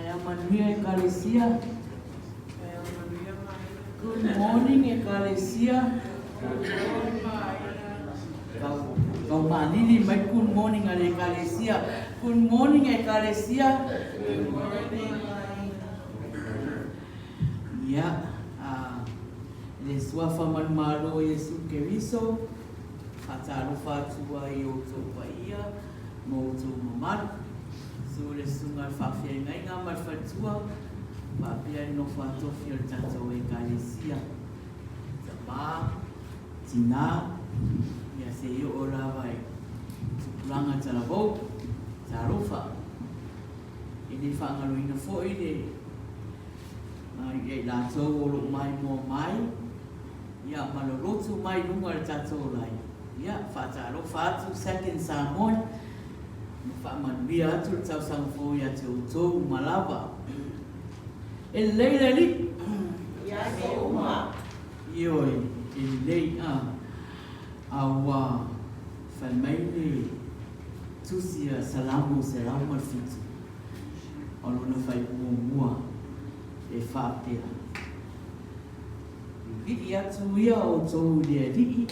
Taeao manuia Ekalesia. Taeao manuia Maina. Good morning Ekalesia. Good morning Maina. Tau, tau malili mai good morning a le Ekalesia. Good morning Ekalesia. Good morning Maina. Ia, a, le suafa manumalo o Iesu Keriso, faatalofa atu ai i outou paia ma outou mamalu. Susu le susuga i le faafeagaiga ma le faletua, faapea le nofo a tofi o le tatou Ekalesia, tama, tina, ia se i oo lava i tupulaga talavou, talofa. E le faagaloina foi le ia i latou o lo o maimoa mai, ia ma lolotu mai i luga o le tatou lai, ia faatalofa atu Second Samoan, ma faamanuia atu le tausaga fou ia te outou uma lava. E lelei le alii? I aso uma. Ioe, e lelei, a, a ua fai mai le tusi a Salamo 107, o lona faaiuga muamua e faapea, Vivii atu ia outou i le Alii,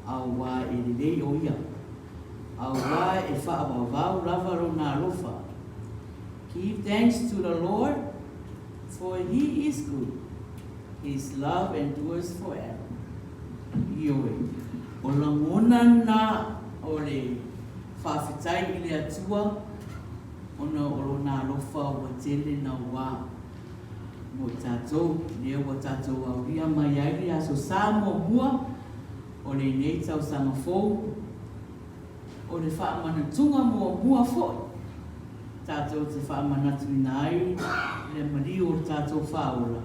auā e lelei o ia, auā e faavavau lava lona alofa. Give thanks to the Lord, for he is good, his love endures forever. Ioe, o lagona na o le faafetai i le Atua ona o lona alofa ua tele nauā mo i tatou, lea ua tatou aulia mai ai le Aso Sa muamua o lenei tausaga fou, o le faamanatuga muamua foi tatou te faamanatuina ai le maliu o le tatou Faaola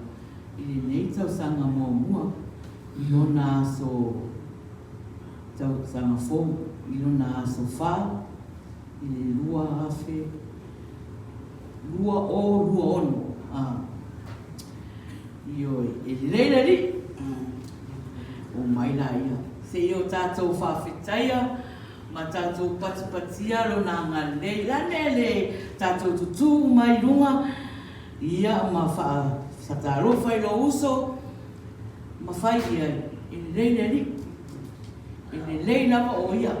i lenei tausaga muamua i lona aso tausaga fou, i lona aso fa i le 2026. A, ioe, e lelei le Alii. Omai laia, se i o tatou faafetaia ma tatou patipatia Lona agalelei. O le a le mea e le tatou tutū uma ai i luga, ia, ma faatalofa i lou uso, ma fai i ai, e lelei le Alii. E lelei lava o Ia.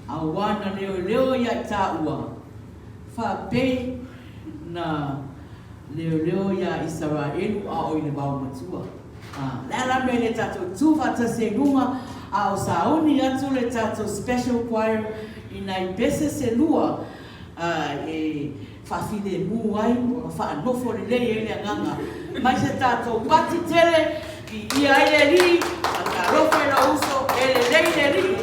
Auā na leoleo ia i tāua, faapei na leoleo iā Isaraelu a o i le vao matua. A, le a la mea le tatou tū faatasi ai luga, a o sauni atu le tatou special choir i nai pese se lua, a, e faafilemu ai ma faanofo lelei ai le agaga. Mai se tatou pati tele, viia ai le Alii, faatalofa i lou uso, e lelei le Alii.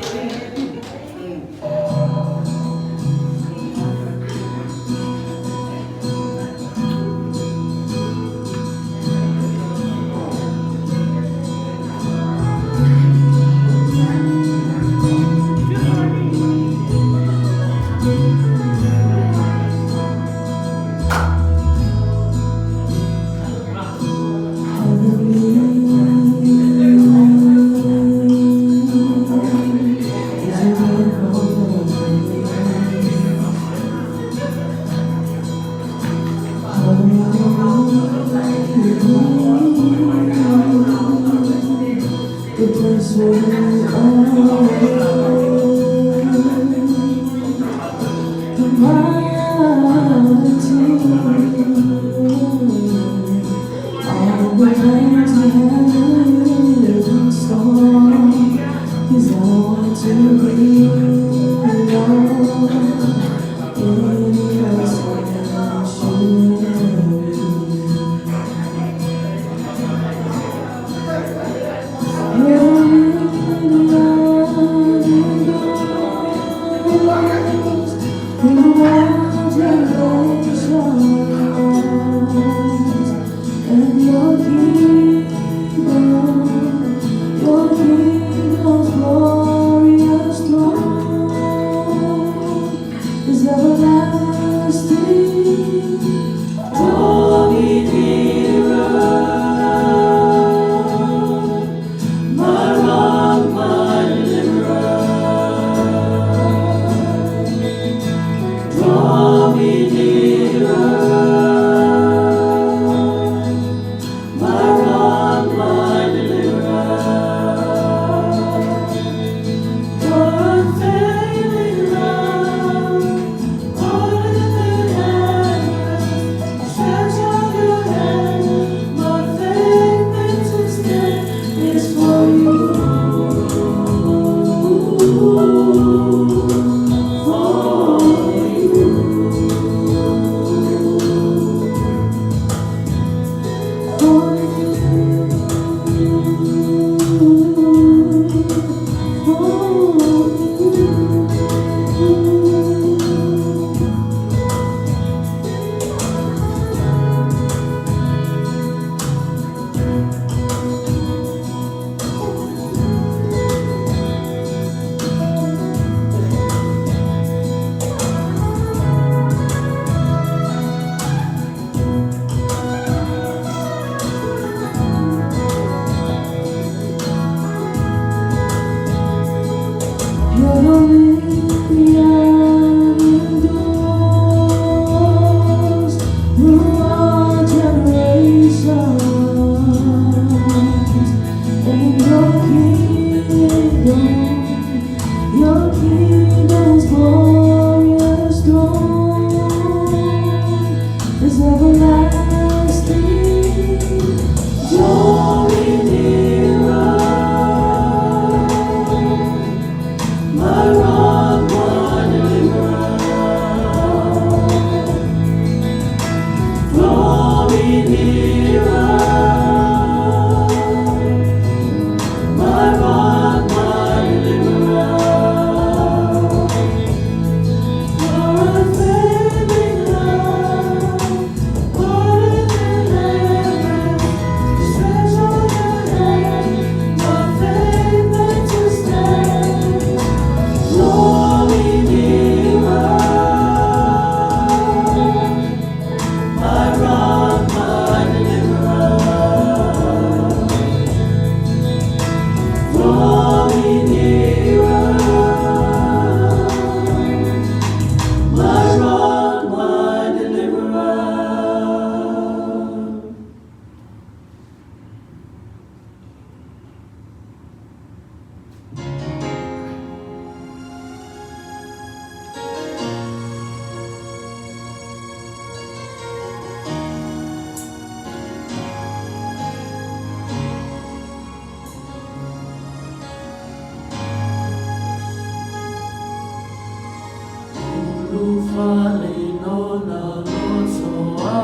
Ulufale lona lotoa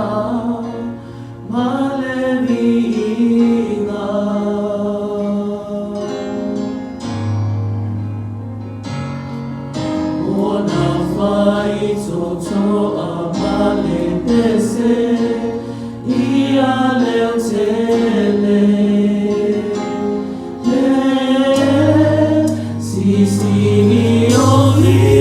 ma le viiga. Ona faitotoa ma le pese ia leotele. E sisini o lima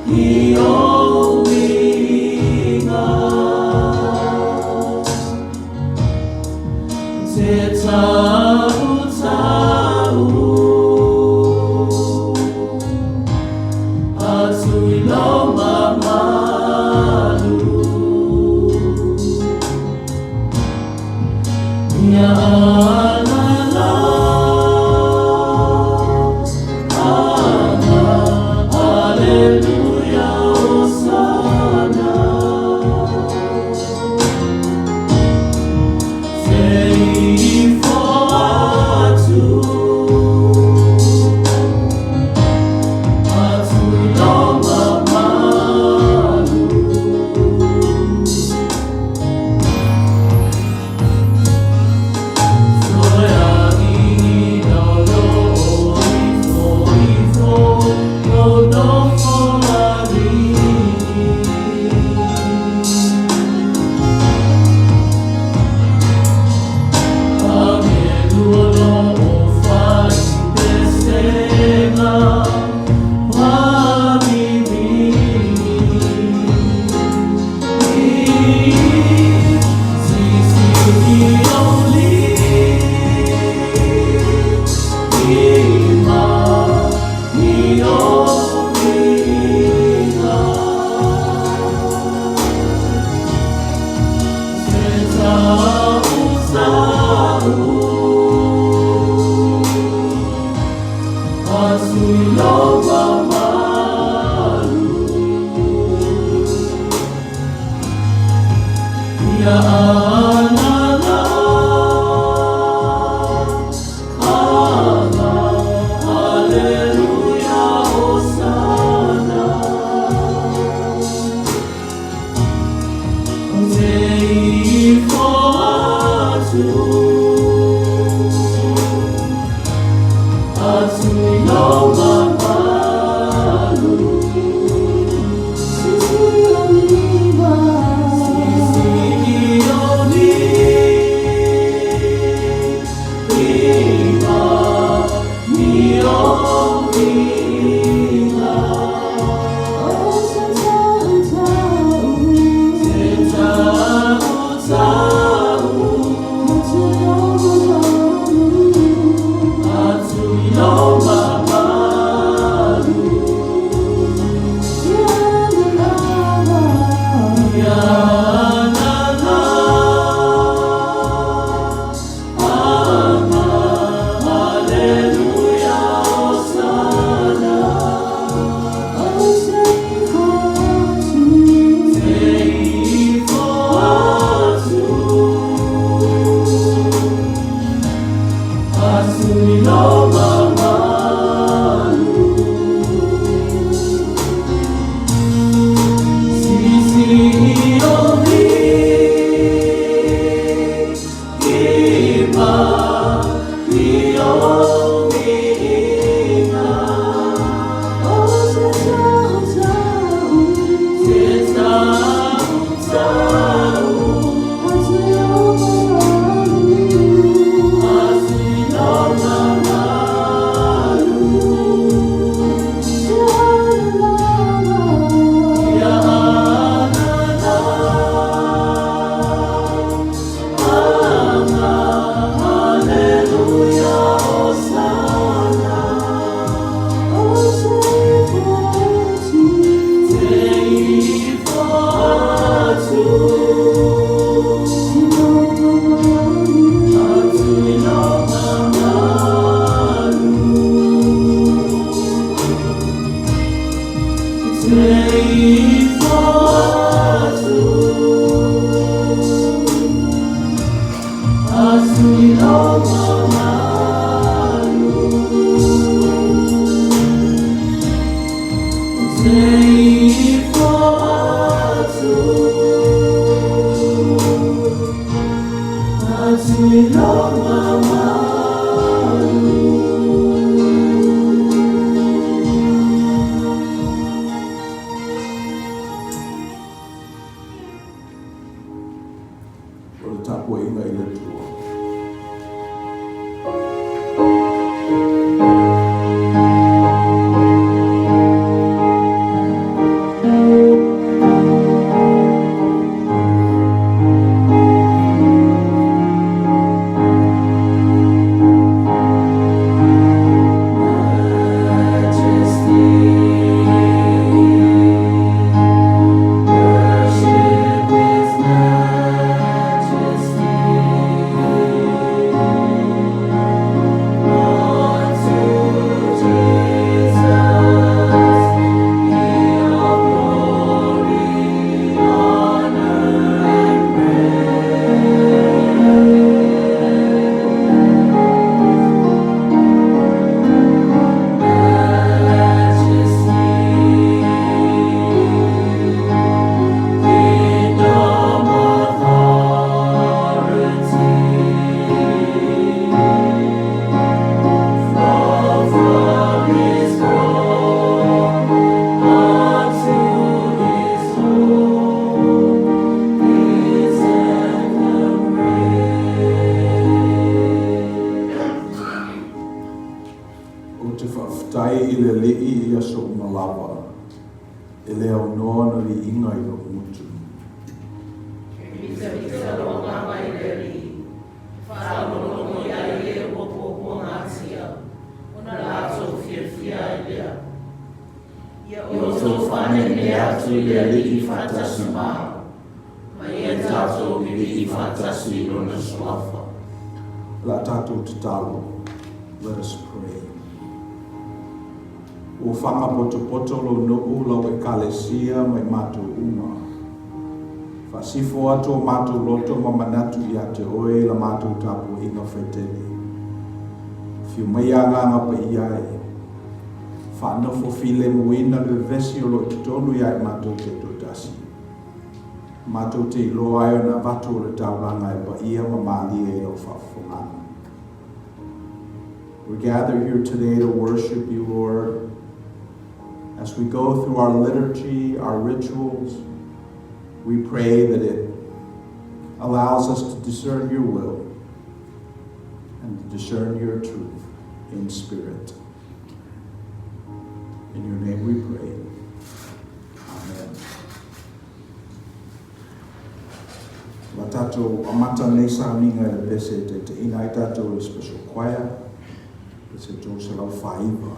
i ou uiga. Te tautau atu i lou mamalu. Ia alala, ana, Aleluia, Hosana. Te ifo atu, atu i lou mamalu. Ifo ifo lou nofo alii. Agelua o fai pesega Wamimi Sisini o lima i ou uiga. Te tautau atu i lou mamalu. Ia alala, ala, Aleluia, Hosana. Te ifo atu, atu i lou mamalu. Sisini o lima i ou uiga. Te tautau atu i lou mamalu. Ia alala, ana, Aleluia, Hosana. Te ifo atu, atu i lou mamalu. Sisini o lima i ou uiga. Te tautau atu i lou mamalu. Ia alala, ana, Aleluia, Hosana. Te ifo atu, atu i lou mamalu. Te ifo atu, atu i lou mamalu. Lou mamalu. O le tapuaiga i le Atua. Worship His majesty. Unto Jesus be all glory, honor, and Majesty. Kingdom authority, flow from His throne unto His home, His anthem Ou te faafetai i le Alii i aso uma lava, e le aunoa na viiga i lou gutu. Mitamita lou agaga i le Alii, faalogologo i ai e ua puapuagatia, ona latou fiafia ai lea. Ia outou faaneenee atu i le Alii faatasi ma au, ma ia tatou vivii faatasi i lona suafa. O le a tatou tatalo. Let us pray. Ua fagapotopoto lou nuu lau Ekalesia ma i matou uma. Faasifo atu o matou loto ma manatu ia te oe i la matou tapuaiga faitele. Afio maia Agaga Paia e, faanofo filemuina le vevesi o lo o i totonu ia i matou taitoatasi. Matou te iloa ai ona avatu o le taulaga e paia ma malie i lau faafofogaga. We gather here today to worship you, Lord. As we go through our liturgy, our rituals, we pray that it allows us to discern your will and to discern your truth in spirit. In your name we pray. Amen. O le a tatou amata nei sauniga i le pese e taitaiina ai tatou e le Special Choir, pese 349.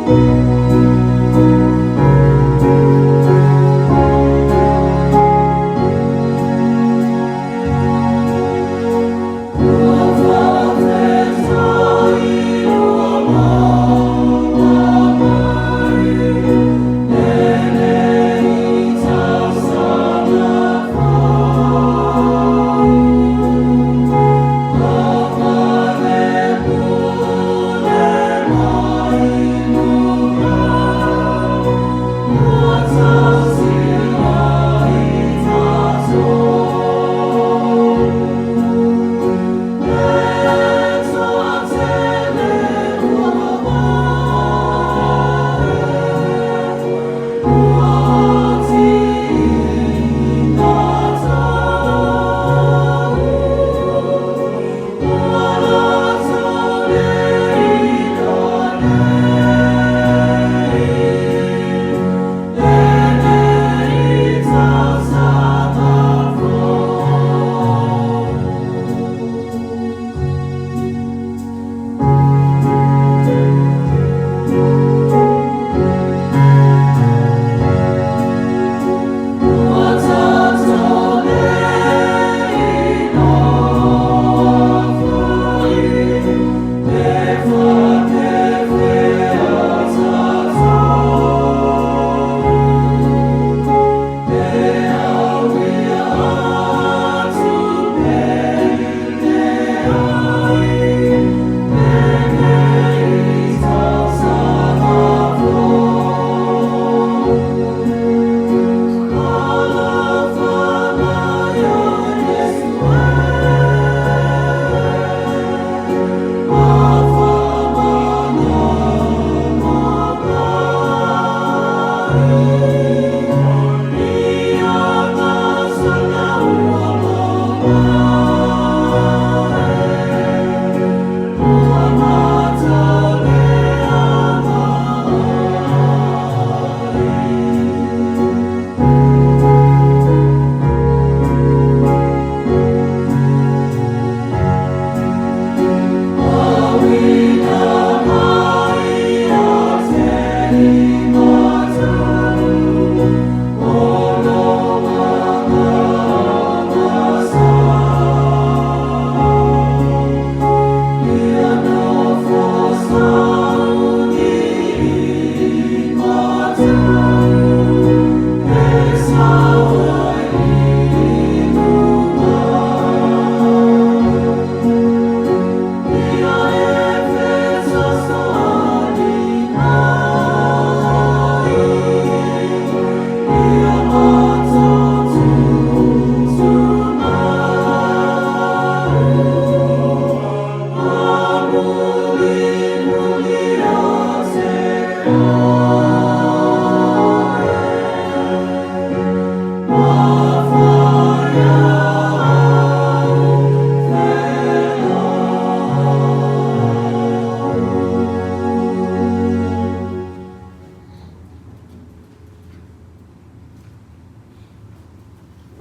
Majesty.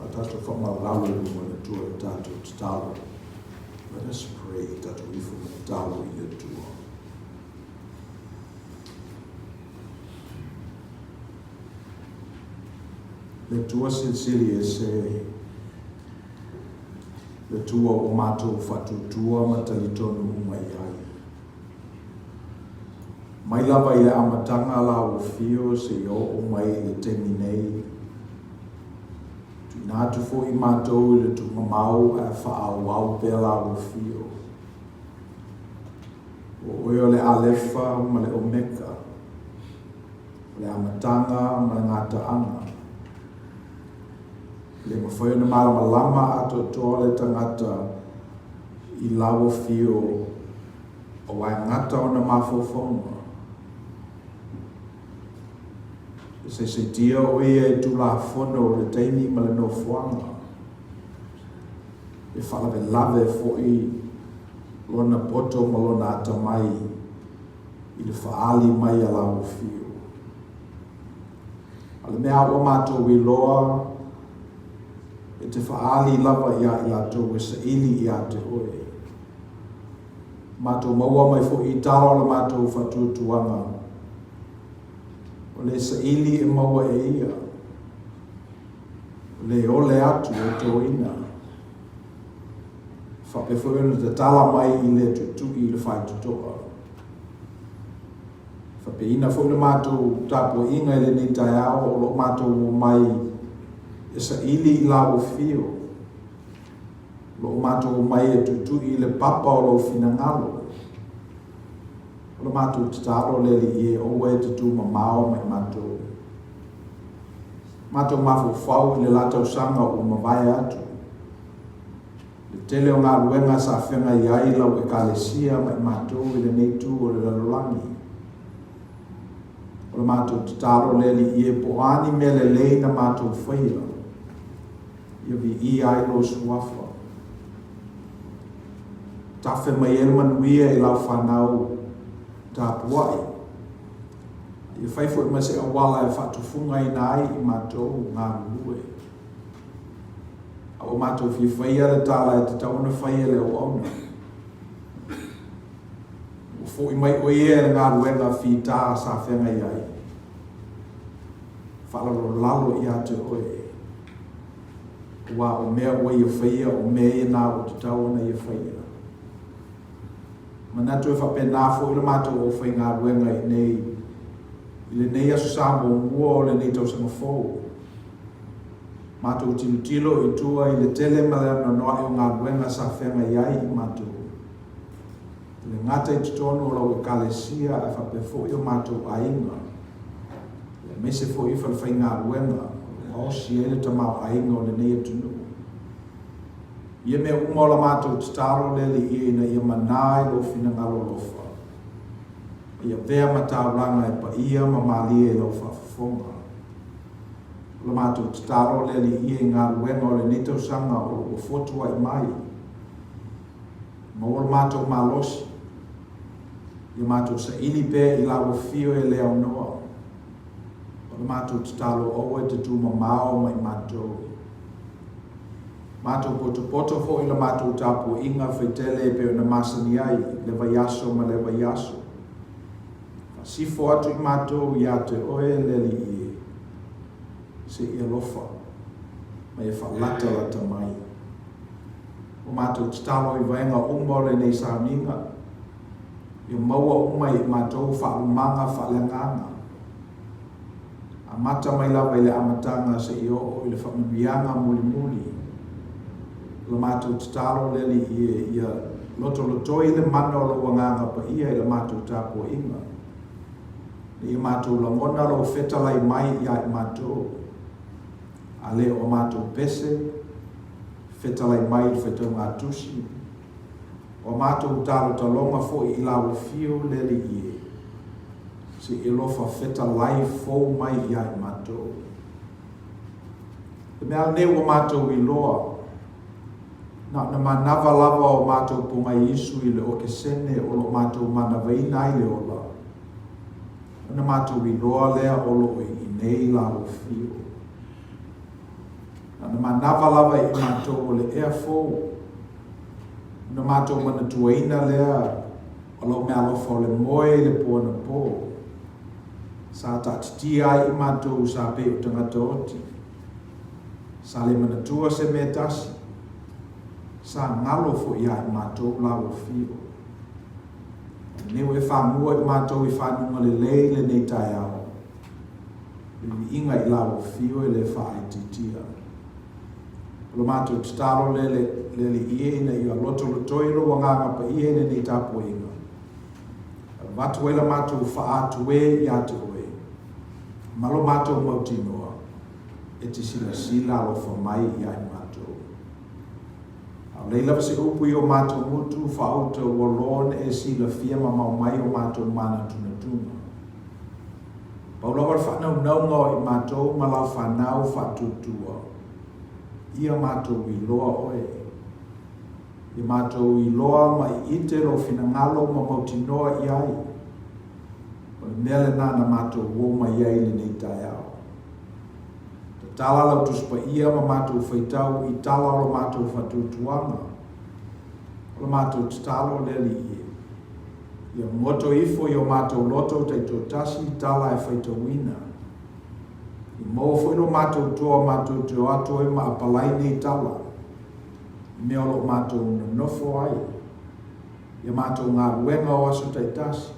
A tatou faamaualalo i luma o le Atua i le tatou tatalo. Let us pray, tatou ifo ma tatalo i le Atua. Le Atua silisili ese, le Atua ua matou faatuatua ma talitonu uma i ai. Mai lava i le amataga la ua fio seia oo mai i le taimi nei, tuuina atu foi matou i le tuugamau ae faaauau pea la ua fio. O oe o le Alefa ma le Omeka, o le amataga ma le gataaga. E le mafai ona malamalama atoatoa le tagata i la ua fio Aua e gata ona mafaufauga. E saisaitia o ia i Tulafono o le taimi ma le nofoaga. E faalavelave foi lona poto ma lona atamai i le faaali mai a la fiu. A le mea ua matou iloa, e te faaali lava ia i latou e saili ia te oe. Matou maua mai foi i tala o le matou faatuatuaga, o le saili e maua e ia, o le ole atu e toina. Faapea foi ona tatala mai i le tuitui i le faitotoa. Faapeaina foi le matou tapuaiga i lenei taeao o lo o matou omai e saili i la ua fio. O lo o matou omai e tuitui i le papa o lou finagalo. O le matou tatalo le Alii e, aua e te tumamao mai matou. Matou mafaufau i le la tausaga ua mavae atu. Le tele o galuega sa feagai ai lau Ekalesia ma i matou i lenei itu o le lalolagi. O le matou tatalo le Alii e, po o a ni mea lelei na matou faia, Ia viia ai lou suafa. Tafe mai ai le manuia i lau fanau tapuai. Ia fai foi ma se auala e faatufugaina ai i matou galulue. A ua matou fia faia le tala e tatau ona fai e le auauna. Ua foi mai ʻoe ia i le galuega fita sa feagai ai. Faalalolalo ia te oe. Aua o mea ua ia faia, o mea ia na ua tatau ona ia faia. Manatu e faapena foi le matou aufaigaluega i inei i lenei Aso Sa muamua o lenei tausaga fou. Matou tilotilo i tua i le tele ma le anoanoai o galuega sa feagai ai i matou. E le gata i totonu o lau Ekalesia ae faapea foi o matou aiga, aemaise foi i falefaigaluega o lo o gaosi ai le tamaoaiga o lenei atunuu. Ia mea uma o la matou tatalo le Alii ina ia manā i lou finagalo alofa, ma ia avea ma taulaga e paia ma malie i lau faafofoga. O la matou tatalo le Alii i galuega o lenei tausaga o lo o ua fotuai mai, Maua lo matou malosi, ia matou saili pea i lau afio e le aunoa. O le matou tatalo aua e te tumamao mai matou. Matou potopoto foi la matou tapuaiga faitele e pei ona masani ai le vaiaso ma le vaiaso. Faasifo atu i matou iā te Oe le Alii e, se i alofa ma e faalatalata mai. Ua matou tatalo i vaega uma o lenei sauniga, ia maua uma i matou faalumaga faaleagaga. Amata mai lava i le amataga seia oo i le faamanuiaga mulimuli. O la matou tatalo le Alii e, ia lotolotoi le mana o Lou Agaga Paia i la matou tapuaiga, ina ia matou lagona Lou fetalai mai ia i matou, a le o a matou pese, fetalai mai i le faitauga-tusi, o a matou talotaloga foi i Lau Afio le Alii e, se i alofa fetalai fou mai ia i matou. Le mea lenei ua matou iloa, na ona manava lava o matou pogaiisu i le okesene o lo o matou manavaina ai le ola, ona matou iloa lea o lo o i inei Lau Afio. Na ona manava lava i matou o le ea fou, ona matou manatuaina lea o lau meaalofa o le moe i le po anapo, sa taatitia ai i matou sa pei o tagata oti, sa le manatua se mea e tasi, sa galo foi ia i matou lau afio. Lenei ua e famua i matou i fanuga lelei lenei taeao, le viiga i lau afio e le faaitiitia. O le matou tatalo lea le Alii e ina ia lotolotoi lou Agaga Paia i lenei tapuaiga, e avatu ai la matou faaatuē ia te oe, ma lo matou mautinoa, e te silasila alofa mai ia i matou. A o lei lava se upu i o matou gutu faauta ua loa ona e silafia mamao mai o matou manatunatuga. Pau lava le faanaunauga o i matou ma lau fanau faatuatua, ia matou iloa oe. Ia matou iloa ma iite lou finagalo ma mautinoa i ai. O le mea lena na matou uo mai ai i lenei taeao. Tatala lau Tusi Paia ma matou faitau i tala o lo matou faatuatuaga. O le matou tatalo le Alii e. Ia goto ifo i o matou loto taitoatasi i tala e faitauina. Ia maua foi lo matou toa matou te o atu ai ma apalai nei tala i mea o lo o matou nonofo ai, i a matou galuega o aso taitasi,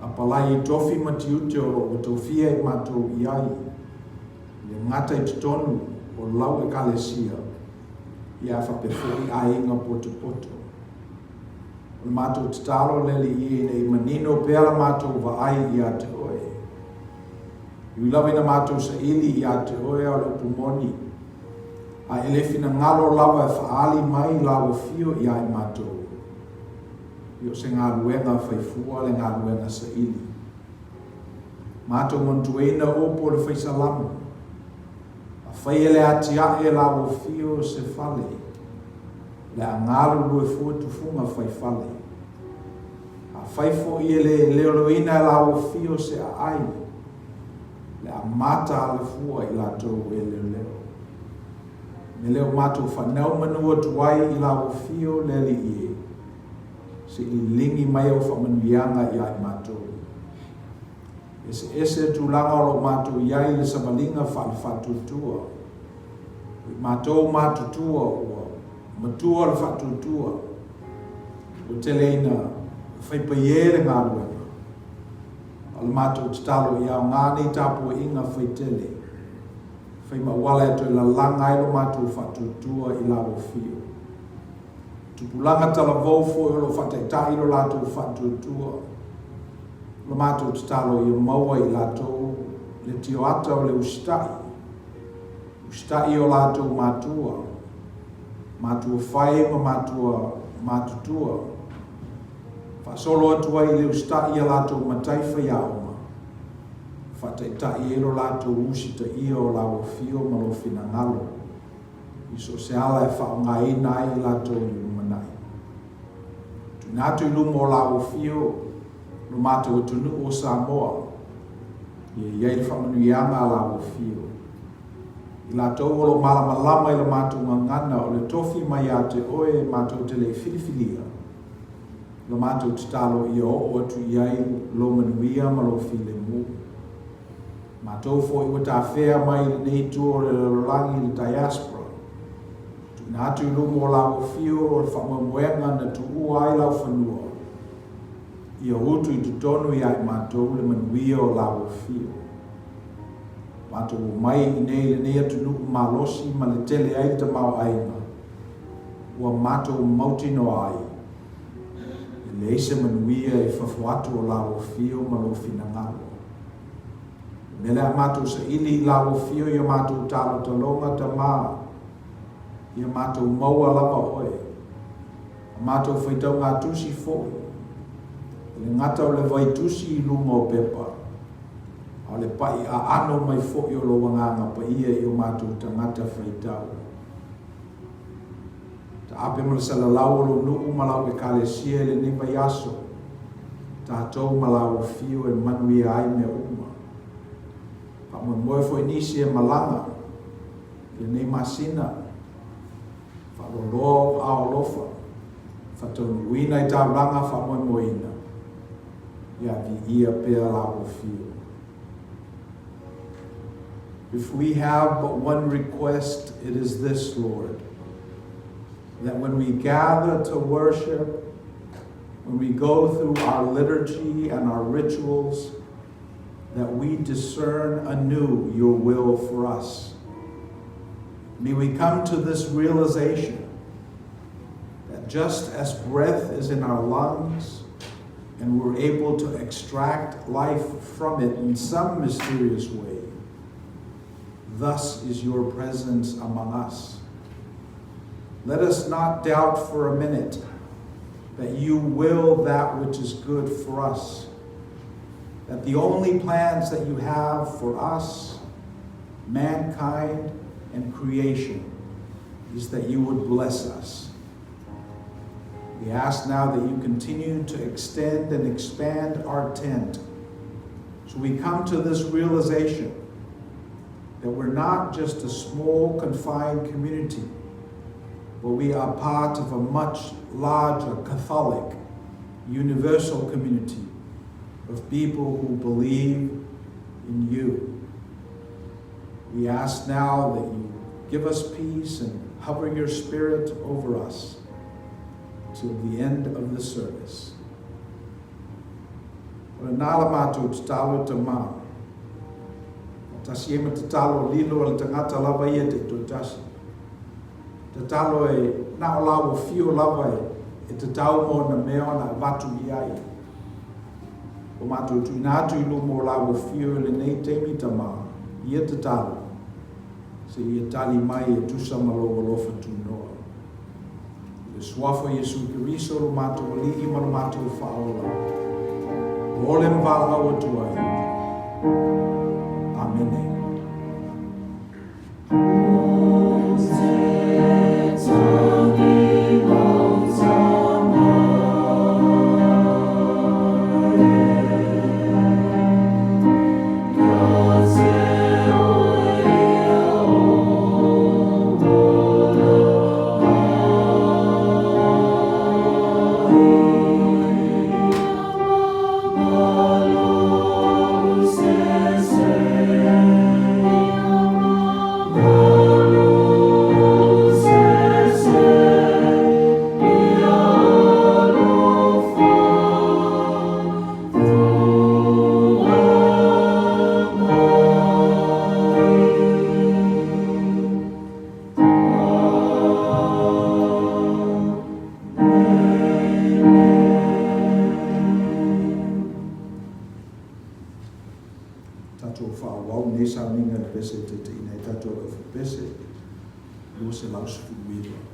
apalai i tofi ma tiute o lo o ua tofia i matou i ai, e le gata i totonu o lau Ekalesia, ia faapea foi aiga potopoto. O le matou tatalo le Alii ina ia manino pea la matou vaai ia te Oe. E ui lava ina matou saili ia te Oe a o le upu moni, a e le finagalo lava e faaali mai Lau Afio ia i matou, ia o se galuega faifua le galuega saili. Matou manatuaina upu o le Fai Salamo, Afai e le atiae Lau Afio se fale, O le a galulue fua tufuga fai fale. Afai foi e le leoleoina e la ua fio se aai, o le a mataala fua i latou e leoleo. Me lea ua matou fanau manu atu ai i la ua fio le Alii e, se i liligi mai au faamanuiaga ia i matou. Eseese tulaga o lo o matou i ai i le savaliga faale-faatuatua. O i matou matutua ua matua le faatuatua, ua tele ina faipaiē le galuega. A o le matou tatalo ia aoga nei tapuaiga faitele, fai ma auala e toe lalaga ai lo matou faatuatua i la ua fio. Tupulaga talavou foi o lo o faataitai lo latou faatuatua, o le matou tatalo ia maua i latou le tioata o le usitai, usitai i o latou matua, matua fai ma matua matutua, faasolo atu ai i le usitai i a latou matai faiaoga, faataitai ai lo latou usitaia o lau afio ma lou finagalo i so o se ala e faaaogaina ai i latou i le lumanai. Tuuina atu i luma o lau afio lo matou atunuu o Samoa, ia i ai le faamanuiaga a lau afio. I latou o lo o malamalama i la matou gagana o le tofi mai ia te oe matou te le i filifilia. La matou tatalo ia oo atu i ai lou manuia ma lou filemu. Matou foi ua tafea mai i lenei itu o le lalolagi i le diaspora, tuuina atu i luma o lau afio o le faamoemoega na tuua ai lau fanua, ia utu i totonu ia i matou le manuia o lau afio. Matou omai i inei i lenei atunuu malosi ma le tele ai le tamaoaiga, ua matou mautinoa ai, e leai se manuia i fafo atu o lau afio ma lou finagalo. O le mea lea a matou saili i lau afio i a matou talotaloga, Tama, ia matou maua lava oe, a matou faitaugatusi foi, e le gata o le vaitusi i luga o pepa, a o le pai aano mai foi o lou Agaga Paia i o matou tagata faitau. Taape ma le salalau o lou nuu ma lau Ekalesia i lenei vaiaso, tatou ma lau afio e manuia ai mea uma. Faamoemoe foi nisi e malaga i lenei masina, faaloaloa ou aao alofa, faataunuuina i taulaga faamoemoeina, ia viia pea lau afio. If we have but one request, it is this, Lord, that when we gather to worship, when we go through our liturgy and our rituals, that we discern anew your will for us. May we come to this realization that just as breath is in our lungs and we're able to extract life from it in some mysterious way, thus is your presence among us. Let us not doubt for a minute that you will that which is good for us, that the only plans that you have for us, mankind, and creation is that you would bless us. We ask now that you continue to extend and expand our tent so we come to this realization that we're not just a small, confined community, but we are part of a much larger Catholic, universal community of people who believe in you. We ask now that you give us peace and hover your spirit over us till the end of the service. O lena la matou tatalo Tama. Faatasi ai ma tatalo lilo a le tagata lava ia taitoatasi. Tatalo e na o lau afio lava e tatau mo ona mea ona avatu i ai. Ua matou tuuina atu i luma o lau afio i lenei taimi Tama, ia tatalo, seia tali mai e tusa ma lou alofa tunoa. I le Suafa o Iesu Keriso lo matou Alii ma lo matou Faaola, o ole ma valaau atu ai. Amene. Tatou faaauau nei sauniga i le pese e taitaiina ai tatou e Aufepese 219.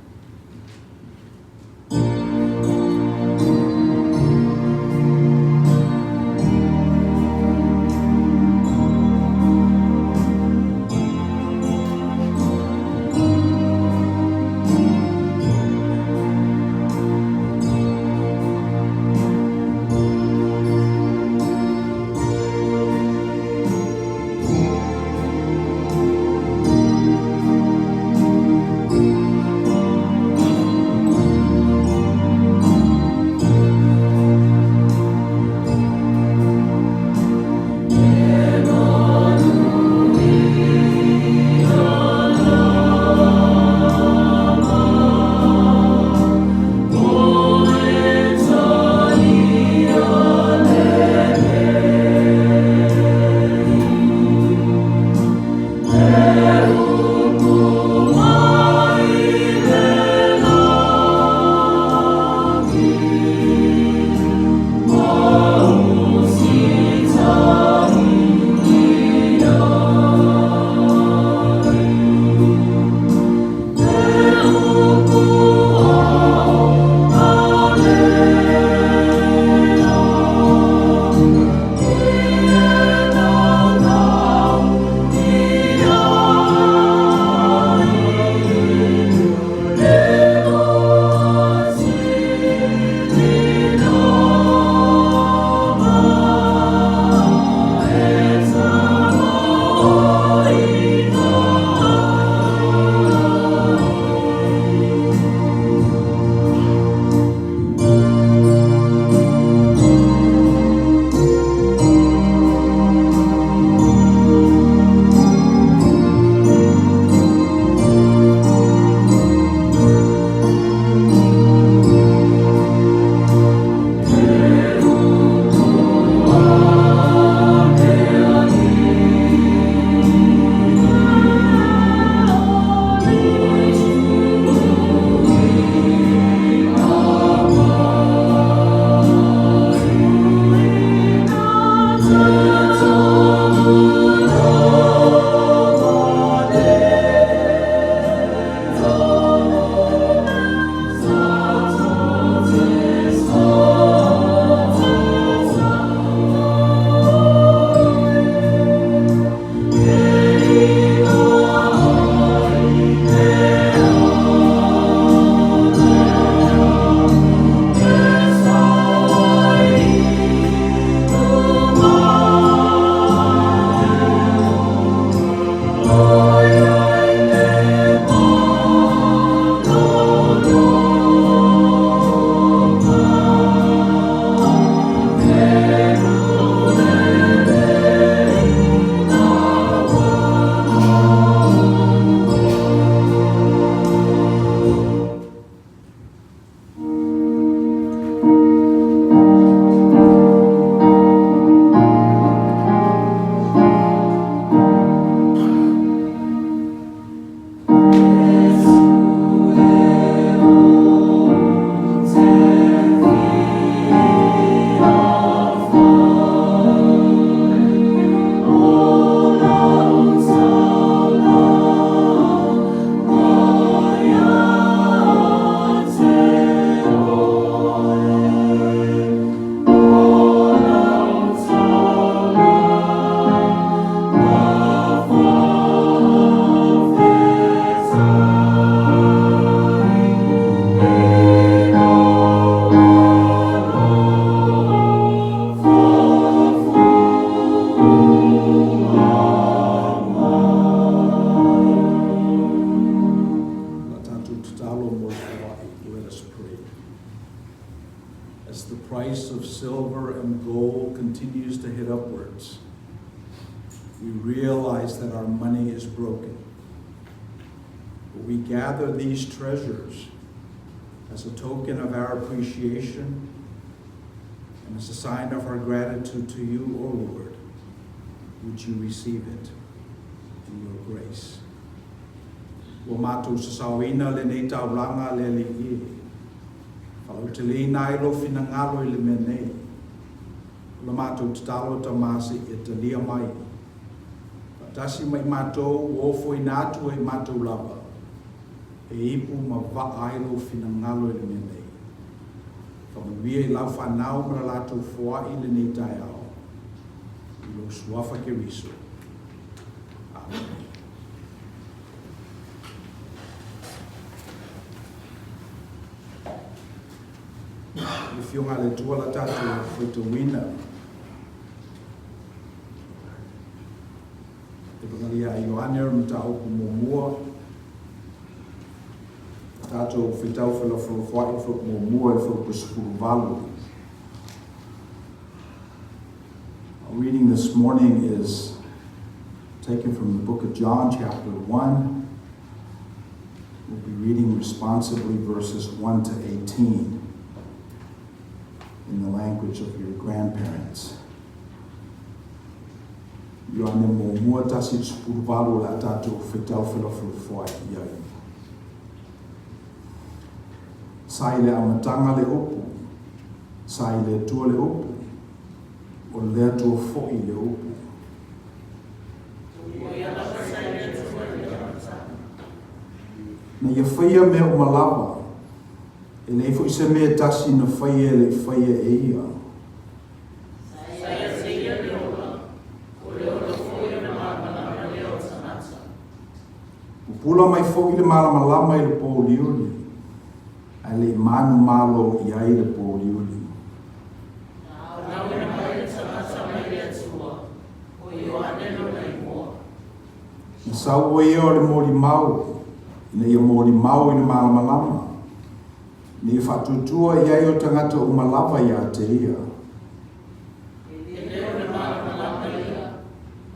realize that our money is broken. But we gather these treasures as a token of our appreciation and as a sign of our gratitude to you, O Lord. Would you receive it in your grace? Ua matou sasaoina lenei taulaga a le Alii e faalauteleina ai lou finagalo i le mea nei. O la matou tatalo Tama se i e talia mai faatasi ma i matou ua ofoina atu e i matou lava e ipu ma vaa ai lou finagalo i le mea nei. Faamanuia i lau fanau ma la latou foai i lenei taeao i lou Suafa Keriso. Amene. Le Afioga a le Atua la tatou faitauina. Epagalia a Ioane o le mataupu muamua. Tatou faitau felafolafoai fuaiupu muamua i le fuaiupu 18. Our reading this morning is taken from the book of John, chapter 1. We'll be reading responsibly verses 1 to 18 in the language of your grandparents. Ioane muamua tasi i le 18 o le a tatou faitau felafolafoai i ai. Sa i le amataga le upu, sa i le Atua le upu, o le Atua foi le upu. Na ia faia mea uma lava, e leai foi se mea e tasi na faia e le i faia e ia. Sa ia te ia le ola, o le ola foi o le malamalama lea o tagata. Pupula mai foi le malamalama i le pōuliuli, ae le i manumalo i ai le pōuliuli. Na auina mai le tagata mai le Atua, o Ioane lona igoa. Na sau o ia o le molimau, ina ia molimau i le malamalama, ina ia faatuatua i ai o tagata uma lava ia te ia. E le o le malamalama ia,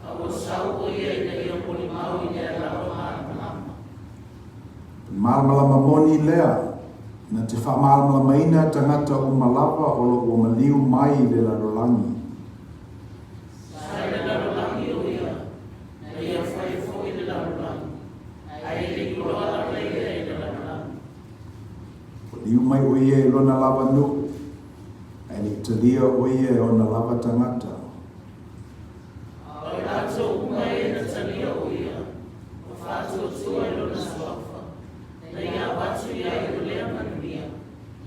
a ua sau o ia ina ia molimau i lea lava malamalama. O le malamalama moni lea, na te faamalamalamaina tagata uma lava o lo o ua maliu mai i le lalolagi. Sa i le lalolagi o ia, na ia faia foi le lalolagi, ae le i iloa lava ia e le lalolagi. Ua liu mai o ia i lona lava nuu, ae le i talia o ia e ona lava tagata. A o i latou uma e na talia o ia, ma faatuatua i lona suafa, na ia avatu i ai o lea manuia,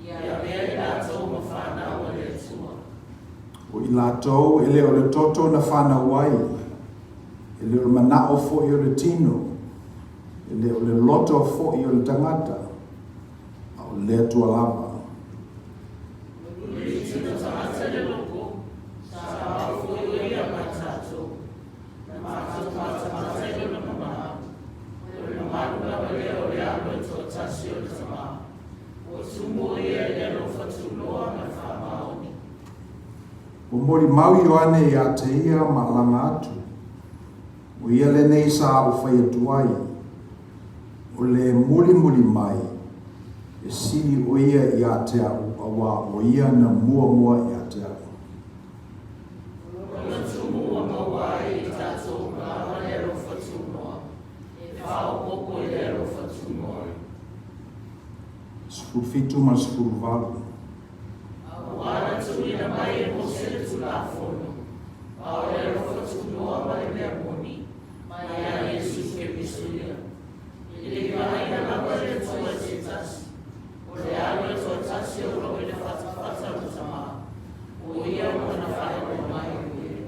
ia avea i latou ma fanau a le Atua. O i latou e le o le toto na fanau ai, e le o le manao foi o le tino, e le o le loto foi o le tagata, a o le Atua lava. O le tino tagata le loko, sa ao foi o ia ma tatou, na matou matamata i lona mamalu, o le mamalu lava lea o le Alo e toatasi o le Tama, ua tumu o ia i le alofa tuloa ma le faamaoni. Ua molimau Ioane ia te ia ma alaga atu, O ia lenei sa ou fai atu ai, o le mulimuli mai, e sili o ia ia te au, auā o ia na muamua ia te au. Lona tumu ua maua ai i tatou uma lava le alofa tunoa, e faaopoopo i le alofa tunoa. 17 ma le 18. Aua na tuuina mai e Mose le Tulafono, a o le alofa tunoa ma le mea moni, mai ia Iesu Keriso ia. E le i vaaia lava le Atua i se tasi, o le Alo e toatasi o lo o i le fatafata o le Tama, o ia ua na faailoa mai o ia.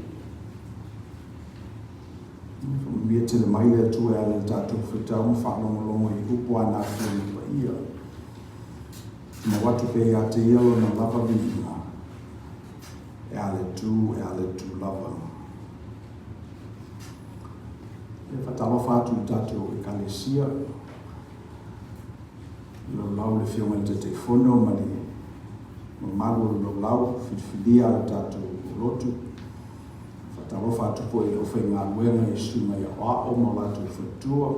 Faamanuia tele mai le Atua e ala i le tatou faitau ma faalogologo i upu a na Afioga Paia. Mau atu pea ia te ia lona lava viiga, e a le tu, e a le tu lava. E faatalofa atu i tatou Ekalesia, i laulau le Afioga i le Taitaifono ma le mamalu o le laulau filifilia a le tatou lotu. Faatalofa atu foi i le aufaigaluega i susuga i aoao ma o latou faletua.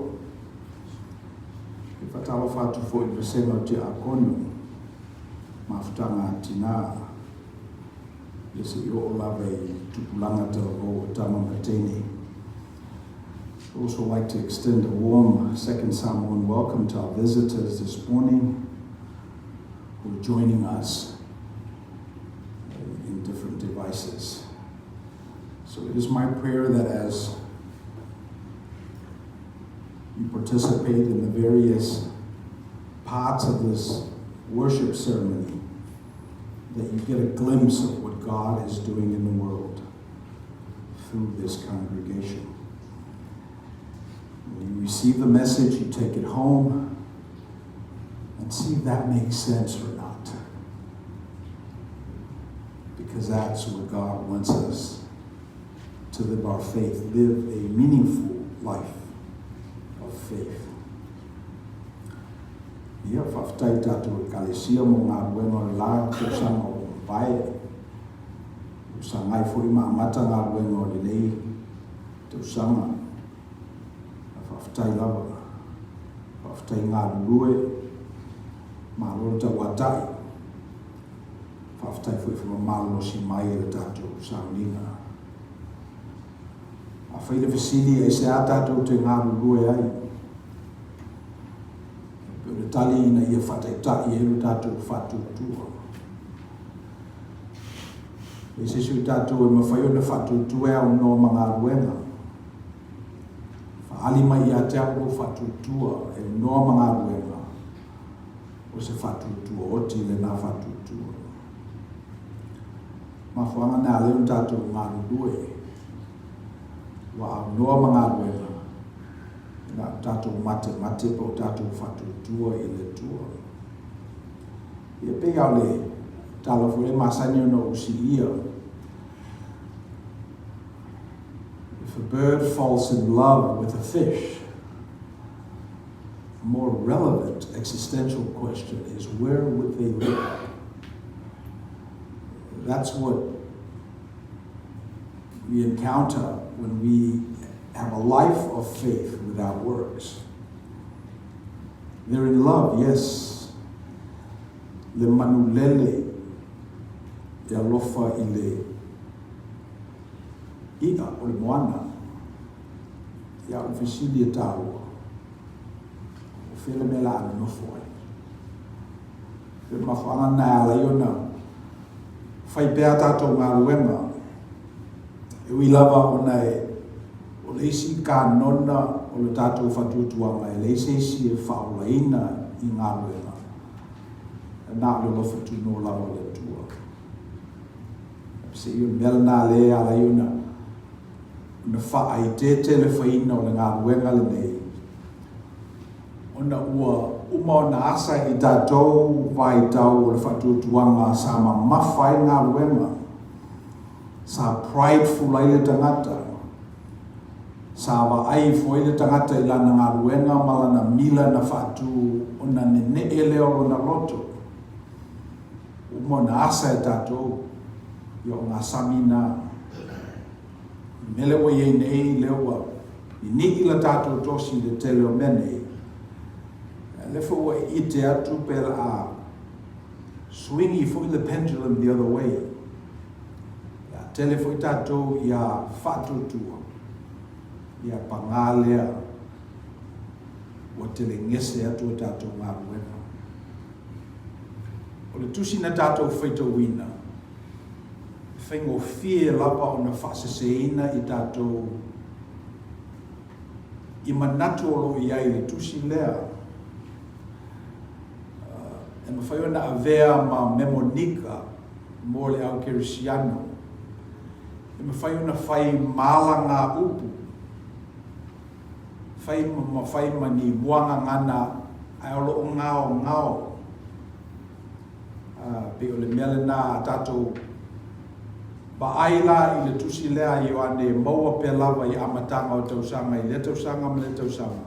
E faatalofa atu foi i le vasega o Tiakono, mafutaga a tina, ia se i oo lava i tupulaga talavou o tama ma teine. I'd also like to extend a warm second Samoan welcome to our visitors this morning who are joining us in different devices. So it is my prayer that as you participate in the various parts of this worship ceremony, that you get a glimpse of what God is doing in the world through this congregation. When you receive the message, you take it home and see if that makes sense or not. Because that's where God wants us to live our faith, live a meaningful life of faith. Ia, faafetai i tatou Ekalesia mo galuega o le la tausaga ua mavae. Ua sagai foi ma amata galuega o lenei tausaga. Faafetai lava. Faafetai galulue. Malo le tauatai. Faafetai foi i malolosi mai e le tatou sauniga. Afai le fesili, aisea tatou te galulue ai? E pei o le tali ina ia faataitai ai lo tatou faatuatua. E leai se isi o tatou e mafai ona faatuatua e aunoa ma galuega. Faaali mai ia te au lou faatuatua e aunoa ma galuega, o se faatuatua oti lena faatuatua. Mafuaaga na ala ai ona tatou galulue, ua aunoa ma galuega, na o tatou matemate po o tatou faatuatua i le Atua. Ia pei lava o le tala foi lea masani ona ou siia. If a bird falls in love with a fish, a more relevant existential question is where would they live? That's what we encounter when we have a life of faith without works. They're in love, yes. Le manulele e alofa i le i'a o le moana. Ia, o le fesili e tāua, o fea le mea la a nonofo ai? O le mafuaaga lena e ala ai ona fai pea a tatou galuega, e ui lava ona e o le isi kanona o le tatou faatuatuaga e leai se isi e faaolaina i galuega, na o le alofa tunoa lava o le Atua. Se i o le mea lena lea e ala ai ona ona faaeteete le faiina o le galuega lenei, ona ua uma ona asa i tatou vaitau o le faatuatuaga sa mamafa ai le galuega, sa prideful ai le tagata, sa vaai ifo ai le tagata i lana galuega ma lana mila na faatu ona nene'e lea o lona loto. Ua uma ona asa e tatou ia o gasami na. O le mea lea ua i ai nei, lea ua ninii la tatou tosi i le tele o mea nei, lea foi ua e ite atu pe la a swingi foi le pendulum the other way. Ia tele foi tatou ia faatuatua, ia pagā lea ua tele gese atu a tatou galuega. O le tusi na tatou faitauina, e faigofie lava ona faaseseina i tatou i manatu o lo o i ai i le tusi lea. E mafai ona avea ma memonika mo le au kerisiano. E mafai ona fai malaga upu, fai ma fai ma ni muagagana ae o lo o gaogao. Pei o le mea lena a tatou vaai la i le tusi lea a Ioane e maua pea lava i amataga o tausaga i lea tausaga ma lea tausaga,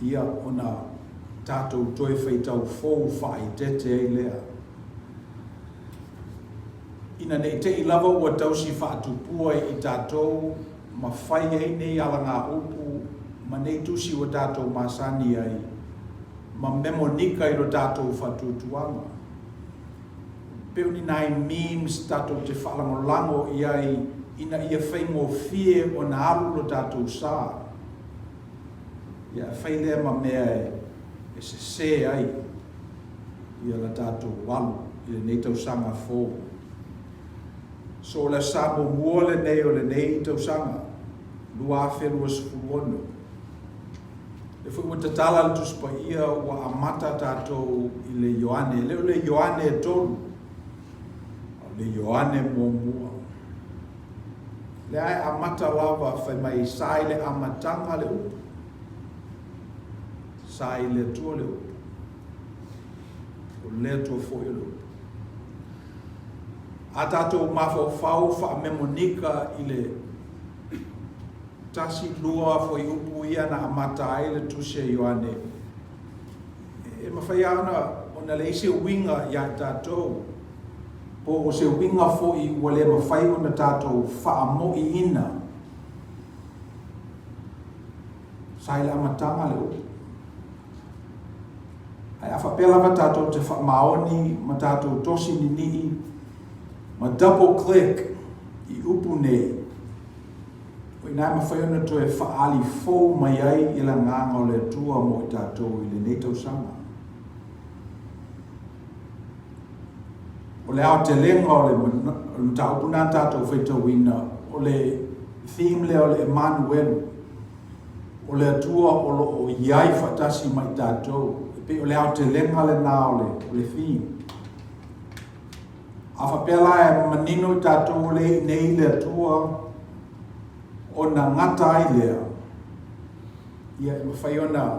ia ona tatou toe faitau fou faaeteete ai lea. Ina ne i te i lava ua tausi faatupua i tatou ma fai ai nei alagaupu ma nei tusi ua tatou masani ai ma memonika i lo tatou faatuatuaga. Pei o ni nai memes tatou te faalagolago i ai ina ia faigofie ona alu lo tatou sa. Ia e fai lea ma mea e sese ai ia la tatou alu i lenei tausaga fou. So o le sa muamua lenei o lenei tausaga 2026. Lea foi ua tatala le Tusi Paia ua amata tatou i le Ioane. E le o le Ioane e tolu, a o le Ioane muamua. Lea e amata lava fai mai sa i le amataga le upu. Sa i le Atua le upu. O le Atua foi o le upu. A tatou mafaufau faamemonika i le tasi lua fuaiupu ia na amata ai le Tusi a Ioane, e mafai lava ona, ona leai se uiga iā i tatou, po o se uiga foi ua le mafai ona tatou faamo'iina. Sa i le amataga le upu. Ae a faapea lava tatou te faamaoni ma tatou tosi nini'i ma double click i upu nei, o i ina e mafai ona toe faaali fou mai ai i le agaga o le Atua mo i tatou i lenei tausaga. O le aotelega o le mataupu na tatou faitauina, o le theme lea o le Emanuelu, o le Atua o lo o i ai faatasi ma i tatou. E pei o le aotelega lena o le theme. A faapea la e manino i tatou o lea e i inei le Atua, ona gata ai lea, ia e mafai ona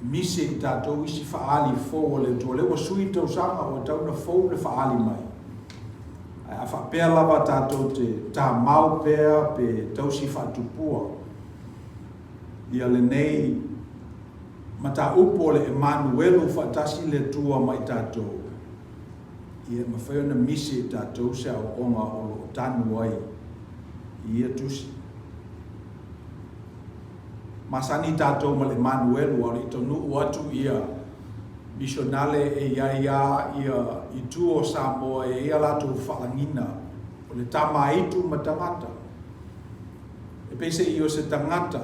misi i tatou isi faaali fou a le Atua. O lea ua sui le tausaga, ua tatau ona fou le faaali mai. Ae a faapea lava tatou te tamau pea pe tausi faatupua ia lenei mataupu o le Emanuelu faatasi le Atua ma i tatou, ia e mafai ona misi e tatou se aoaoga o lo o tanu ai i ia tusi. Masani tatou ma le Emanuelu, a o le i taunuu atu ia misionale e i ai lava ia i tua o Samoa e i ai a latou faalagiga o le tama aitu ma tagata. E peiseai o se tagata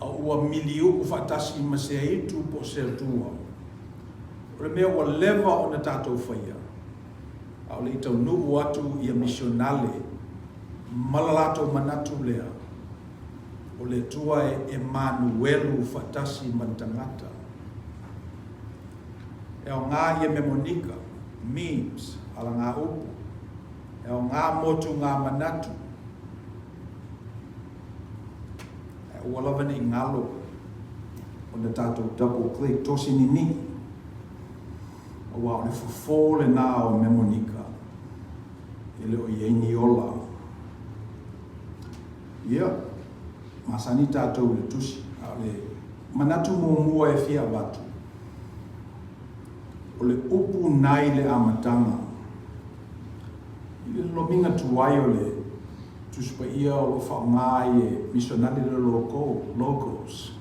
a ua miliu'u faatasi ma se aitu po o se atua. O le mea ua leva ona tatou faia, a o le i taunuu atu ia misionale ma la latou manatu lea, o le Atua e Emanuelu faatasi ma le tagata. E aoga ia memonika, memes, alagaupu, e aoga motugā manatu, Ae aua lava ne i galo ona tatou double click, tosi nini'i, aua o le fofo lena o Memonika, e le o i ai ni ola. Ia, masani tatou i le tusi, a o le manatu muamua e fia avatu, o le upu nai le amataga. I le lomiga tuai o le Tusi Paia o lo o faaaoga ai e misionare le logo, logos.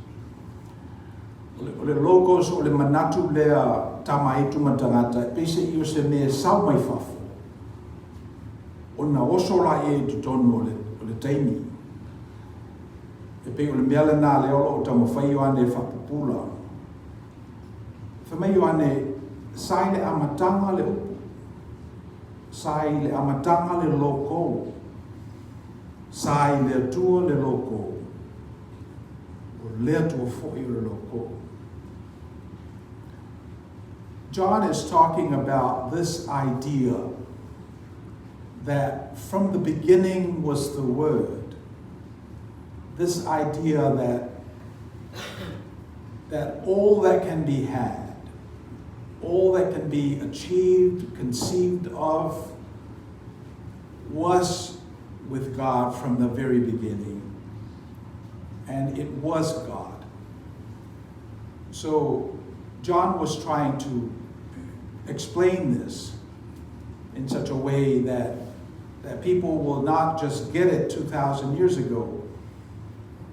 O le, o le logos o le manatu lea tama aitu ma tagata e peiseai o se mea e sau mai fafo ona oso laia i totonu o le, o le taimi. E pei o le mea lena lea o lo o taumafai Ioane e faapupula. Fai mai Ioane, sa i le amataga le upu. Sa i le amataga le loko. Sa i le Atua le loko. O le Atua foi o le loko. John is talking about this idea that from the beginning was the Word. This idea that that all that can be had, all that can be achieved, conceived of, was with God from the very beginning. And it was God. So John was trying to explain this. in such a way that, that people will not just get it 2,000 years ago,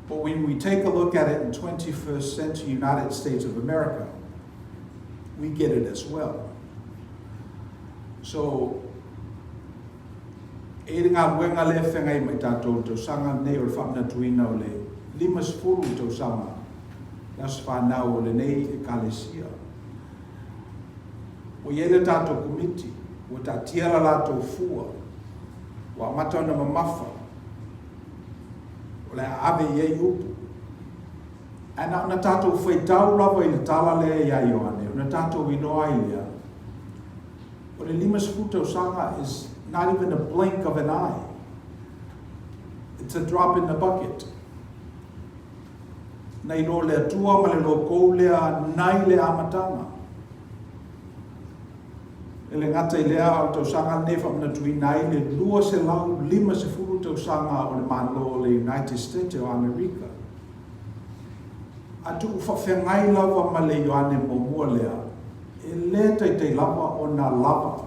but when we take a look at it in 21st century United States of America, we get it as well. So, e le galuega lea e feagai ma i tatou i le tausaga lenei o le faamanatuina o le 50 tausaga le aso fanau o lenei Ekalesia. Ua i ai le tatou komiti, ua taatia la latou fua, ua amata ona mamafa, o le a ave i ai upu. Ae na ona tatou faitau lava i le tala lea ia Ioane, ona tatou iloa ai lea, o le 50 tausaga is not even a blink of an eye. It's a drop in the bucket. Nai lo le Atua ma le lokou lea nai le amataga. E le gata i lea, a o le tausaga lenei e faamanatuina ai le 250 tausaga o le Malo o le United States o Amerika. A tuu faafeagai lava ma le Ioane muamua lea, e le taitai lava ona lava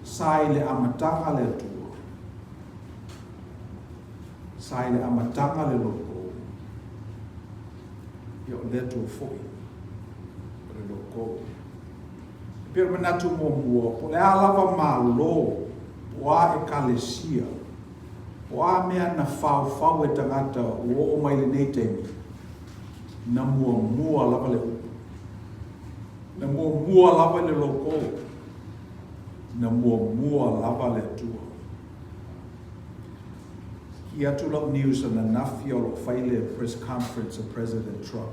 sa i le amataga le Atua. Sa i le amataga le loko. Ia o le Atua foi o le loko. E pei o le manatu muamua, po o le a lava Malo, po o a Ekalesia, po o a mea na faofao e tagata ua oo mai lenei taimi, na muamua lava le upu. Na muamua lava le loko. Na muamua lava le Atua. Kī atu lau news ananafi o lo o fai le press conference a President Trump.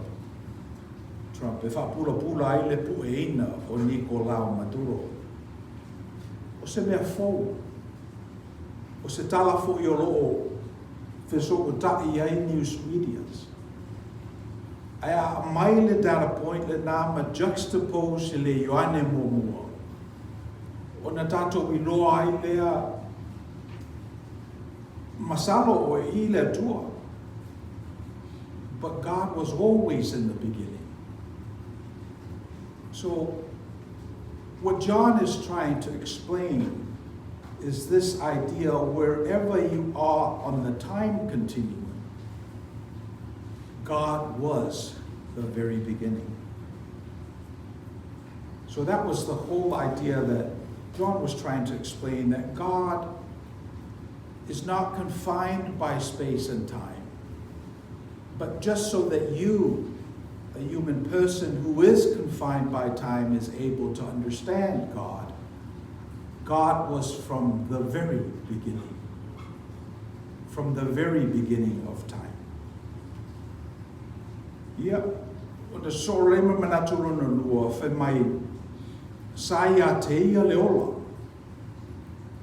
Trump e faapulapula ai le pueina o Nicolao Maduro. O se mea fou, o se tala foi o lo o fesootai ai news medias. Ae a aumai le data point lena ma juxtapose i le Ioane muamua, ona tatou iloa ai lea masalo o e i le Atua. But God was always in the beginning. So, what John is trying to explain is this idea wherever you are on the time continuum, God was the very beginning. So that was the whole idea that John was trying to explain that God is not confined by space and time, but just so that you, a human person who is confined by time, is able to understand God. God was from the very beginning. From the very beginning of time. Ia, ona sosoo lea ma manatu lona lua, fai mai, sa ia te ia le ola.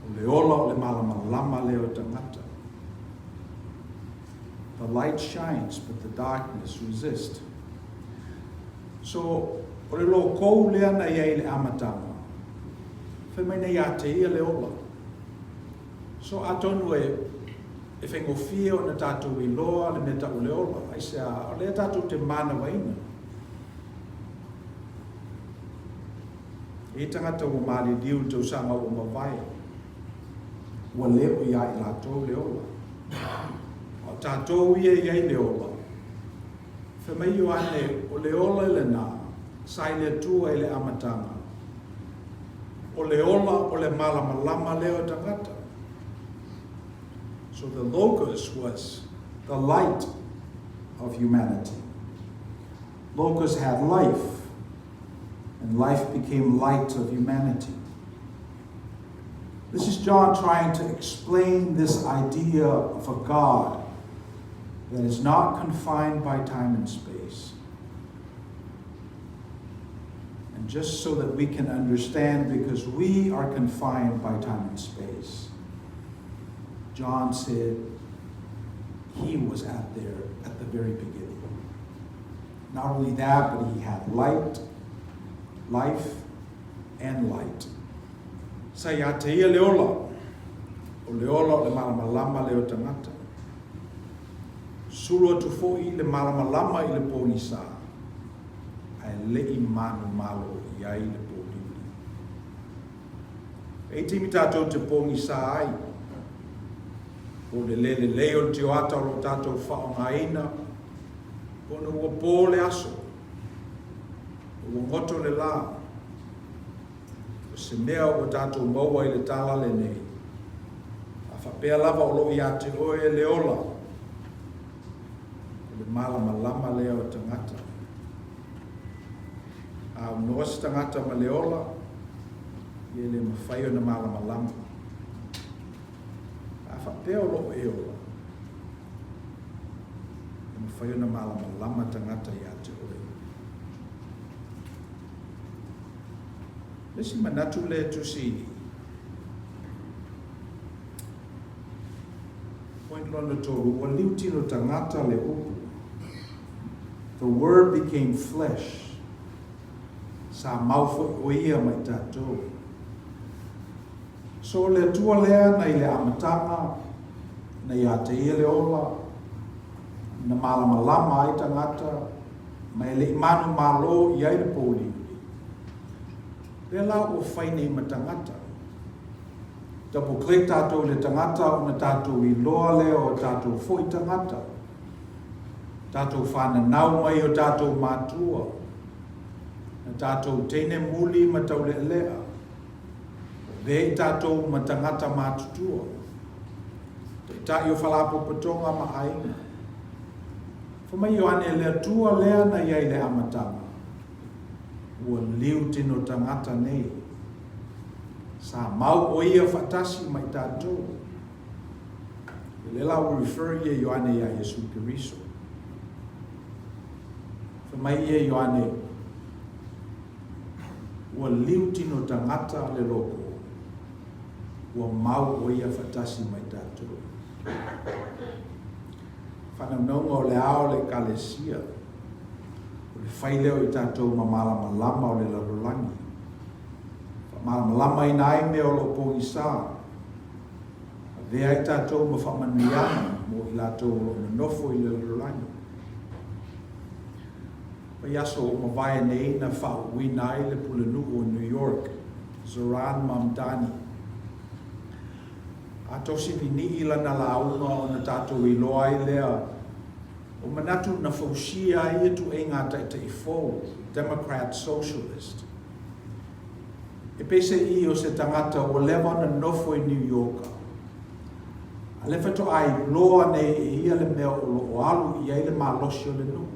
O le ola o le malamalama lea o tagata. The light shines, but the darkness resists. So, o le lokou lea na i ai i le amataga, fai mai na ia te ia le ola. So, atonu e, e faigofie ona tatou iloa le mea tau o le ola, aisea, o lea tatou te manavaina. E i ai tagata ua maliliu i le tausaga ua mavae, ua le o iā i latou le ola. A o tatou ia e i ai le ola, fai mai Ioane, o le ola lenā, sa i le Atua i le amataga, o le ola o le malamalama lea o tagata. So the Logos was the light of humanity. Logos had life, and life became light of humanity. This is John trying to explain this idea of a God that is not confined by time and space. And just so that we can understand, because we are confined by time and space, John said he was out there at the very beginning. Not only that, but he had light, life, and light. Sa ia te ia le ola, o le ola o le malamalama lea o tagata. Sulu atu foi le malamalama i le pogisa, ae le i manumalo i ai le pouliuli. E i ai taimi tatou te pogisa ai, po o le le lelei o le tioata o lo o tatou faaaogaina, ona ua po le aso, ua goto le la, o se mea ua tatou maua i le tala lenei, a faapea lava o lo o ia te oe le ola, o le malamalama lea o tagata. A aunoa se tagata ma le ola, ia e le mafai ona malamalama. A faapea o lo o e ola, e mafai ona malamalama tagata ia te oe. Le isi manatu lea e tusi i point lona tolu, ua liutilo tagata le upu. The Word became flesh. Sa mau foi o ia ma i tatou. So o le Atua lea na i le amataga, na ia te ia le ola, na malamalama ai tagata, ma e le i manumalo i ai le pouliuli. Lea la ua fai nei ma tagata. Double click tatou i le tagata ona tatou iloa lea o tatou foi tagata. Tatou fananau mai o tatou matua. Na tatou teine muli ma taulealea. Ua avea i tatou ma tagata matutua. Taitai o Faalapotopotoga ma aiga. Fai mai Ioane, le Atua lea na i ai i le amataga, ua liu tino tagata nei. Sa mau o ia faatasi ma i tatou. O lea la ua refer ia Ioane ia Iesu Keriso. Fai mai ia Ioane, Ua liu tino tagata le loko, ua mau o ia faatasi ma i tatou. Faanaunauga o le ao o le Ekalesia, o le fai lea o i tatou ma malamalama o le lalolagi. Faamalamalamaina ai mea o lo o pogisa. Avea ai tatou ma faamanuiaga mo i latou o lo o nonofo i le lalolagi. Vaiaso ua mavae nei na faauuina ai le pulenuu o New York, Zohran Mamdani. A tosi ninii lana lauga ona tatou iloa ai lea o manatu na fausia ai ia tuaiga taitai fou, Democrat Socialist. E peiseai o se tagata ua leva ona nofo i New Yorka, a lea faatoa iloa nei e ia le mea o lo o alu i ai le malosi o le nuu.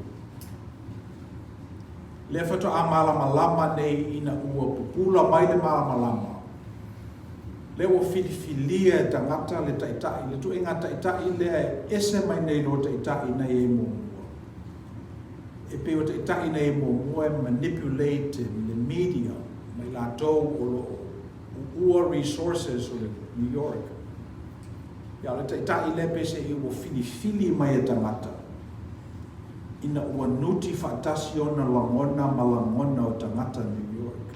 Lea faatoa malamalama nei ina ua pupula mai le malamalama, lea ua filifilia e tagata le taitai, le tuaiga taitai lea e ese mai nei lo taitai na i ai muamua. E pei o taitai na i ai muamua e manipulate le media ma i latou o lo o uua resources o le New York. Ia, o le taitai lea peiseai ua filifili mai e tagata ina ua nuti faatasi ona lagona ma lagona o tagata New York.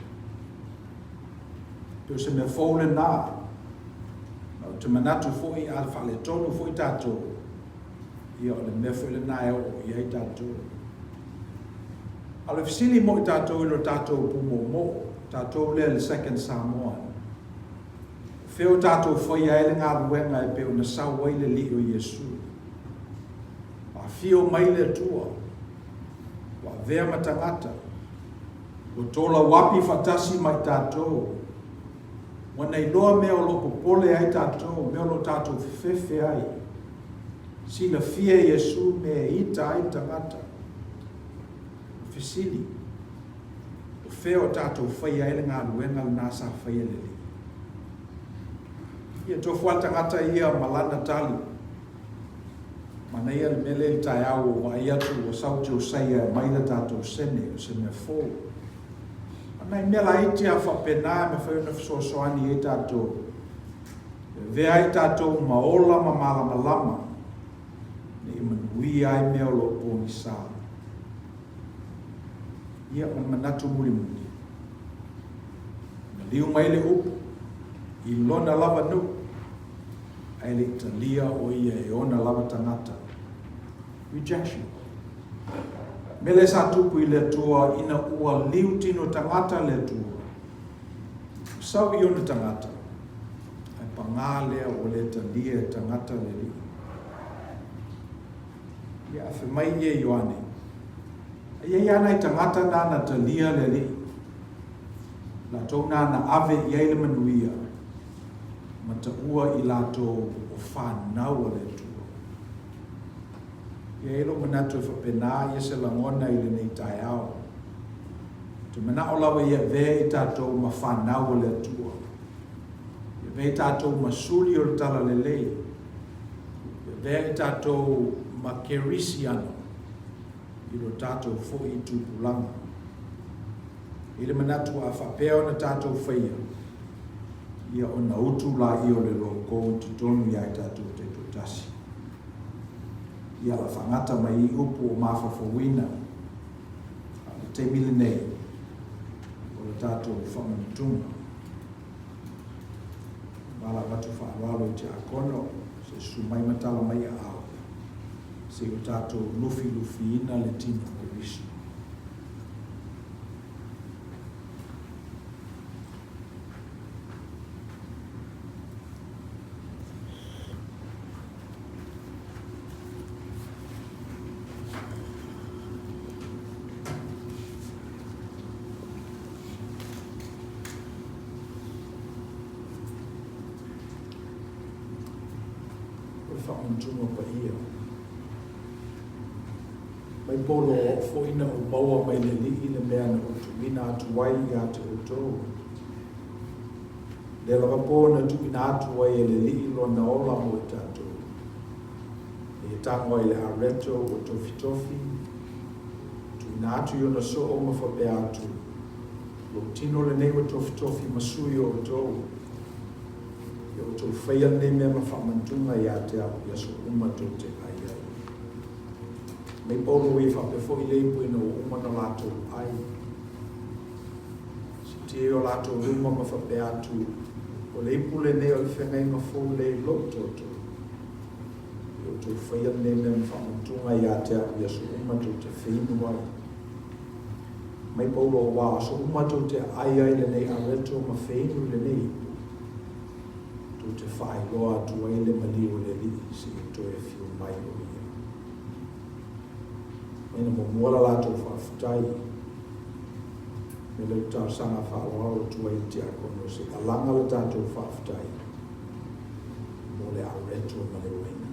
Pei o se mea fou lena, ma ou te manatu foi a faaletonu foi tatou, ia o le mea foi lena e oo i ai tatou. A o le fesili mo i tatou i lo tatou pumoomoo, tatou lea le Second Samoan, o fea o tatou faia ai le galuega e pei ona sau ai le Alii o Iesu? Ua afio mai le Atua, ua avea ma tagata, ua tolauapi faatasi ma i tatou, ua na iloa mea o lo o popole ai tatou, mea o lo o tatou fefefe ai. Silafia e Iesu mea e ita ai le tagata. O fesili, o fea o tatou faia ai le galuega lena sa faia e le Alii? Ia tofu lava le tagata ia ma lana tali. Manaia le mea lea i le taeao ua vaai atu ua sau Josaia e aumai le tatou sene, o se mea fou. A o nai mea laiti lava faapena e mafai ona fesoasoani ai tatou. E avea ai tatou ma ola ma malamalama ina ia manuia ai mea o lo o pogisa. Ia, ma le manatu mulimuli, maliu mai le upu i lona lava nuu, ae le i talia o ia e ona lava tagata. Rejection. Mea lea sa tupu i le Atua ina ua liu tino tagata le Atua. Sau i ona tagata. Paga lea ua le talia e tagata le Alii. Ia, ae fai mai ia Ioane, A i ai lava nai tagata na na talia le Alii, latou na na ave i ai le manuia, ma taua i latou o fanau a le Atua. E i ai lou manatu e faapena ia se lagona i lenei taeao. Ou te manao lava ia avea i tatou ma fanau a le Atua. Ia avea i tatou ma suli o le talalelei. Ia avea i tatou ma Kerisiano i lo tatou foi tupulaga. I le manatu a faapea ona tatou faia, ia ona utu laia o le loko i totonu iā i tatou taitoatasi. Ia la faagata mai i upu o mafaufauina a o le taimi lenei o le tatou faamanatuga. Ma la avatu faaaloalo i tiakono se susu mai ma tala mai aao se i o tatou lufilufiina le tino o Keriso. O le faamanatuga paia. Mai Paulo o au foi na ou maua mai le Alii le mea na ou tuuina atu ai ia te outou. Lea lava po na tuuina atu ai e le Alii lona ola mo i tatou. Na ia tago ai le areto ua tofitofi, tuuina atu i ona soo ma faapea atu, Lou tino lenei ua tofitofi ma sui o outou. Ia outou faia lenei mea ma faamantuga ia te au i aso uma tou te ai ai. Mai Paulo ia faapea foi le ipu ina ua uma ona latou ai. Siitia i o latou luma ma faapea atu, O le ipu lenei o le feagaiga fou lea i lou toto. Ia outou faia lenei mea ma faamantuga ia te au i aso uma tou te feinu ai. Mai Paulo auā o aso uma tou te aai ai lenei areto ma feinu i lenei ipu, tou te faailoa atu ai le maliu o le Alii seia toe afio mai o ia. Mai na muamua la latou faafetai me lou talosaga faaaloalo atu ai i le tiakono se i alaga le tatou faafetai mo le areto ma le uaina.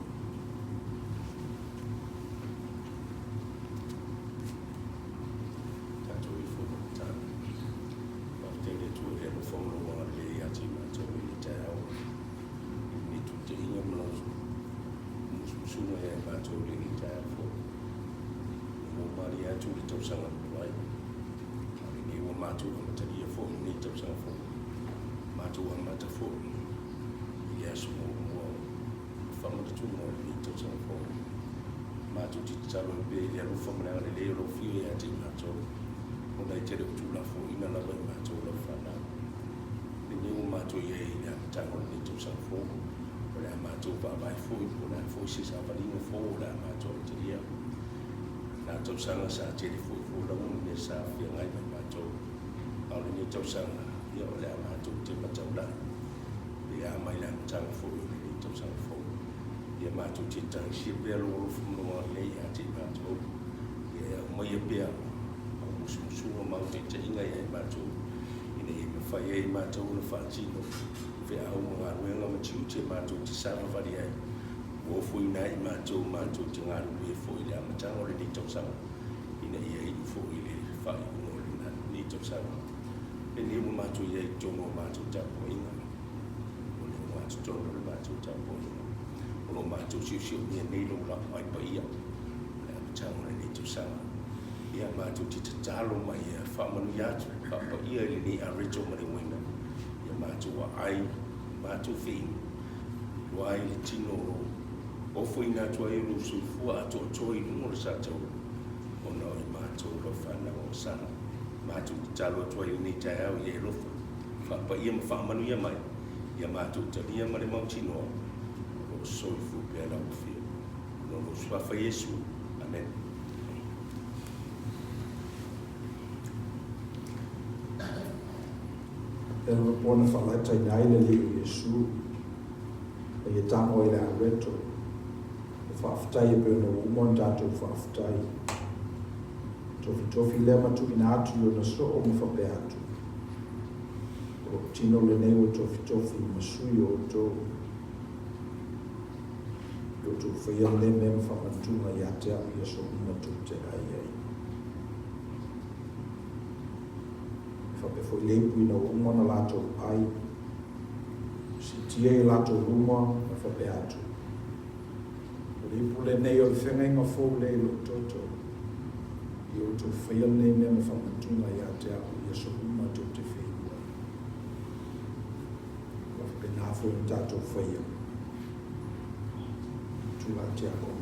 Tatou ifo ma le tala. Faafetai i le Atua i le alofa ma lou agalelei ia te i matou i lenei taeao, i lenei tuteiga ma lau musumusuga ia i matou i lenei taeao fou. Ua malie atu le tausaga tuai, a o lenei ua matou amatalia foi i lenei tausaga fou, matou amata foi i le aso muamua o le faamanatuga o lenei tausaga fou. Matou te tatalo ai pea i le alofa ma le agalelei o lau Afio ia te i matou, ona e te le o tuulafoaiina lava i matou lau fanau. Lenei ua matou i ai i le amataga o lenei tausaga fou, o le a matou vaavaai foi po o le a foi se savaliga fou o le a matou amatalia. Na tausaga sa tele foi folauga ma mea sa feagai ma i matou, a o lenei tausaga, ia o le a matou te mataulai pe a mai le amataga foi o lenei tausaga fou. Ia matou te tagisia pea lou alofa ma lou agalelei ia te i matou. Ia e aumaia pea au musumusuga ma au taitaiga ia i matou, ina ia mafai ai e matou ona faatino feau ma galuega ma tiute matou te savavali ai, ua ofoina ai i matou matou te galulue foi i le amataga o lenei tausaga, ina ia iu foi i le faaiuga o lenei tausaga. Lenei ua matou i ai i totonu o matou tapuaiga, o le ogatotonu o le matou tapuaiga, o lo o matou siosiomia nei lou laumai paia o le amataga o lenei tausaga. Ia matou te tatalo ma ia faamanuia atu, faapaia i lenei areto ma le uaina, ia matou aai, matou feinu, iloa ai le tino o lou ofoina atu ai o lou soifua atoatoa i luga o le sataua, ona o i matou lau fanau agasala. Matou tatalo atu ai i lenei taeao ia e alofa, faapaia ma faamanuia mai, ia matou talia ma le mautinoa o lo o soifua pea lau Afioga. Ona o lou Suafa Iesu. Amene. E lua po na faalaitaina ai le Alii o Iesu. Ma ia tago ai le aueto. O faafetai e pei ona ua uma ona tatou faafetai. Tofitofi lea ma tuuina atu i ona soo ma faapea atu, O lou tino lenei ua tofitofi ma sui o outou. I outou faia lenei mea ma faamanatuga ia te au i aso uma tou te ai ai. E faapea foi le ipu ina ua uma ona latou ai, siitia i latou luma ma faapea atu, O le ipu lenei o le feagaiga fou lea i lou toto, i outou faia lenei mea ma faamanatuga ia te au i aso uma tou te feinu ai. Ua faapena foi ona tatou faia. Tula Tiakono.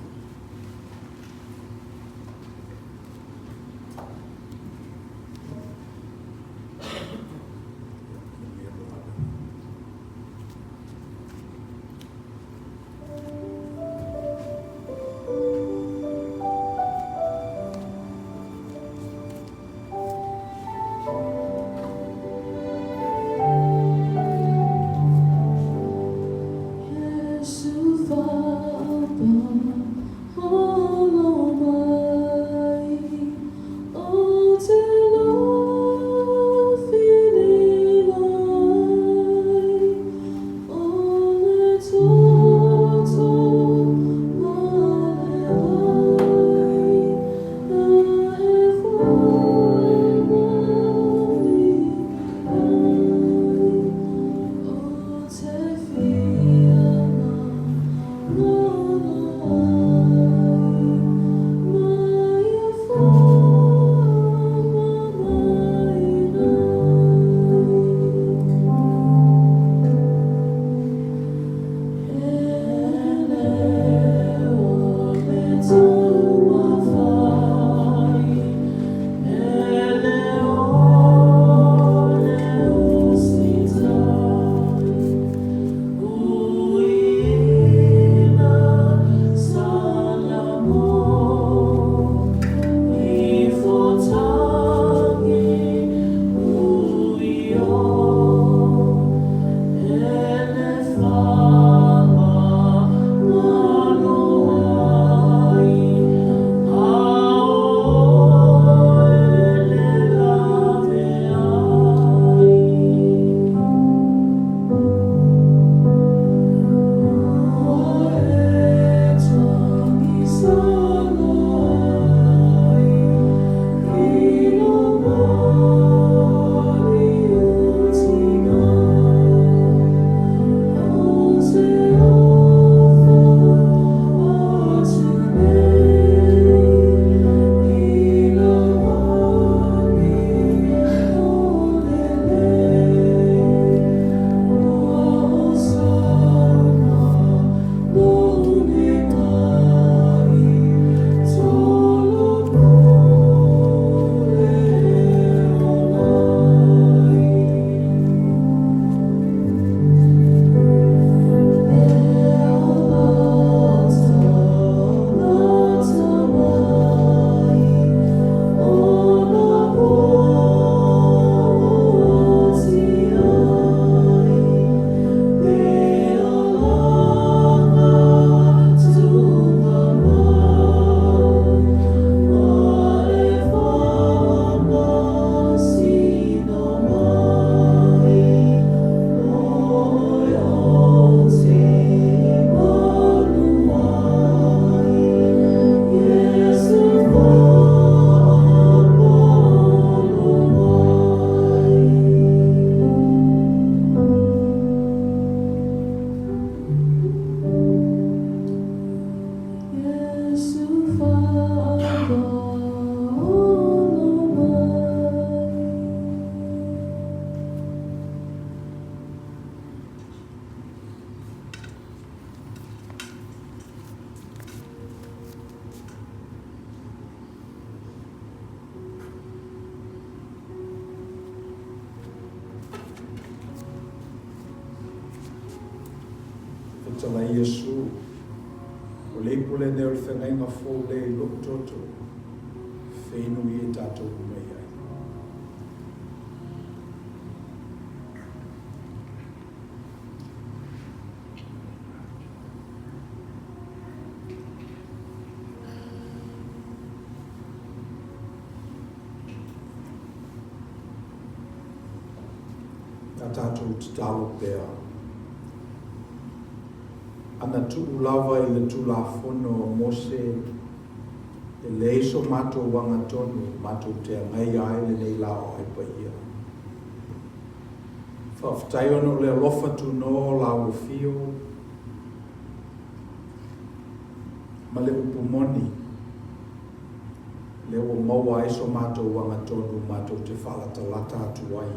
Fetalai Iesu, o le ipu lenei o le feagaiga fou lea i lou toto, feinu ia i tatou uma i ai. A tatou tatalo pea. Ana tuu lava i le Tulafono a Mose, e leai so matou agatonu matou te agaia ai lenei laoai paia. Faafetai ona o le alofa tunoa o Lau Afio ma le upu moni, lea ua maua ai so matou agatonu matou te faalatalata atu ai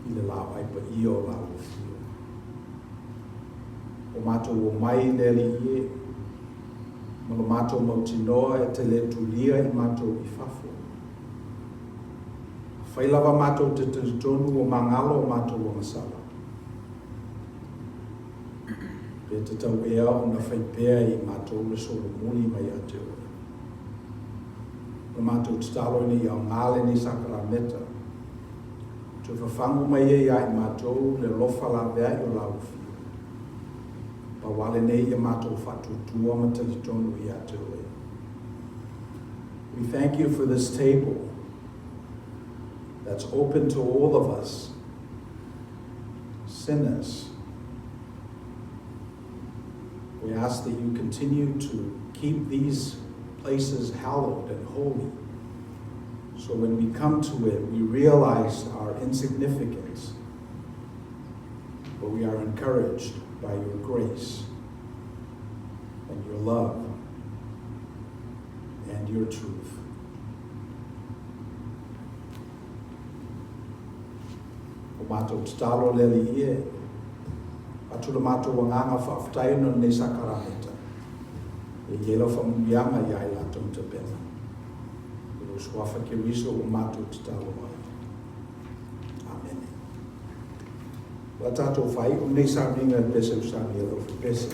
i le laoai paia o Lau Afio. Ua matou omai i le Alii e, ma lo matou mautinoa e te le tulia i matou i fafo. Afai lava matou te talitonu ua magalo o matou agasala, pe tatau ea ona fai pea i matou le solomuli mai ia te Oe. O le matou tatalo ina ia aoga lenei sakarameta, toe fafagu mai ai ia i matou le alofa laveai o Lau Afio. Pau lava lenei ia matou faatuatua ma talitonu ia te Oe. We thank you for this table that's open to all of us, sinners. We ask that you continue to keep these places hallowed and holy. So when we come to it, we realize our insignificance, but we are encouraged by your grace and your love and your truth. O matou tatalo le Alii e, atu le matou agaga faafetai ona o lenei sakarameta, e i ai lau faamanuiaga ia i latou ma tapena. I lou Suafa Keriso ua matou tatalo ai. Amene. Ua tatou faaiu lenei sauniga i le pese usani a lau pese.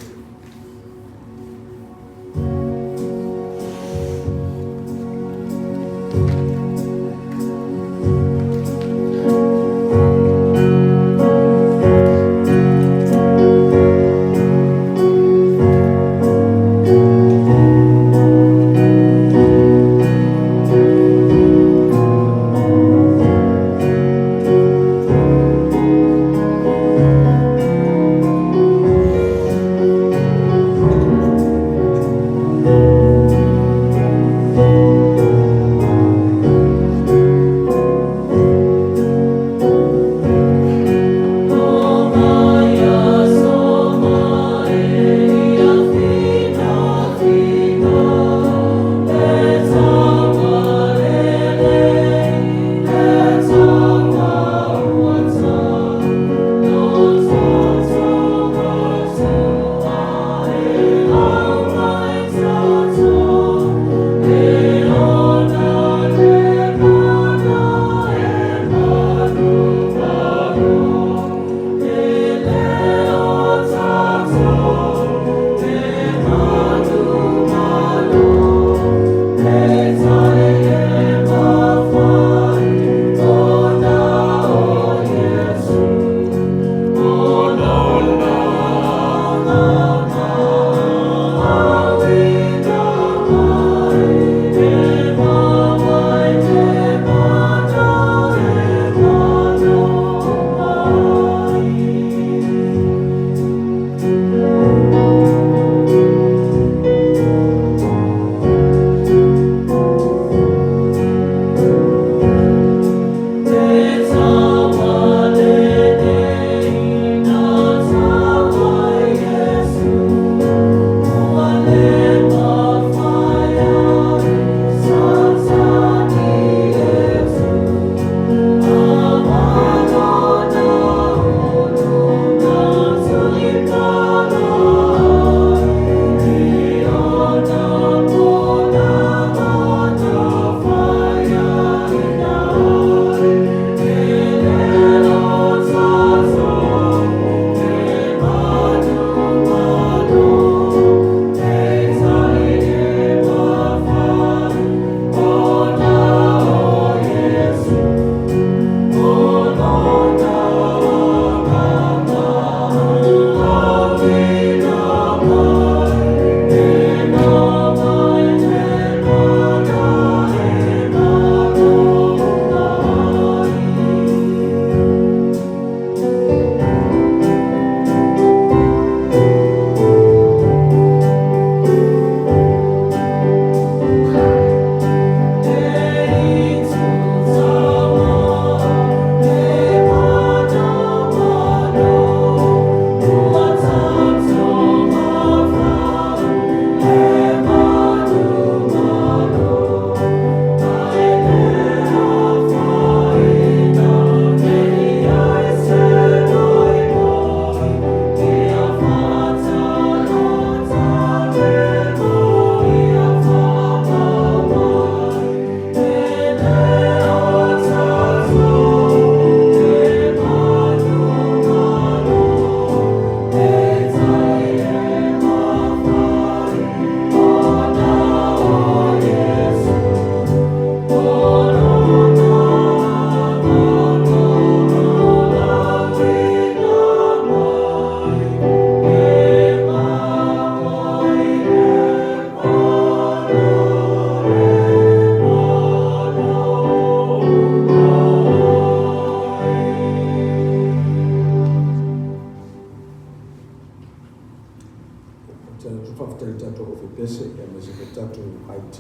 tatou aufaipiese aemaise foi tatou IT.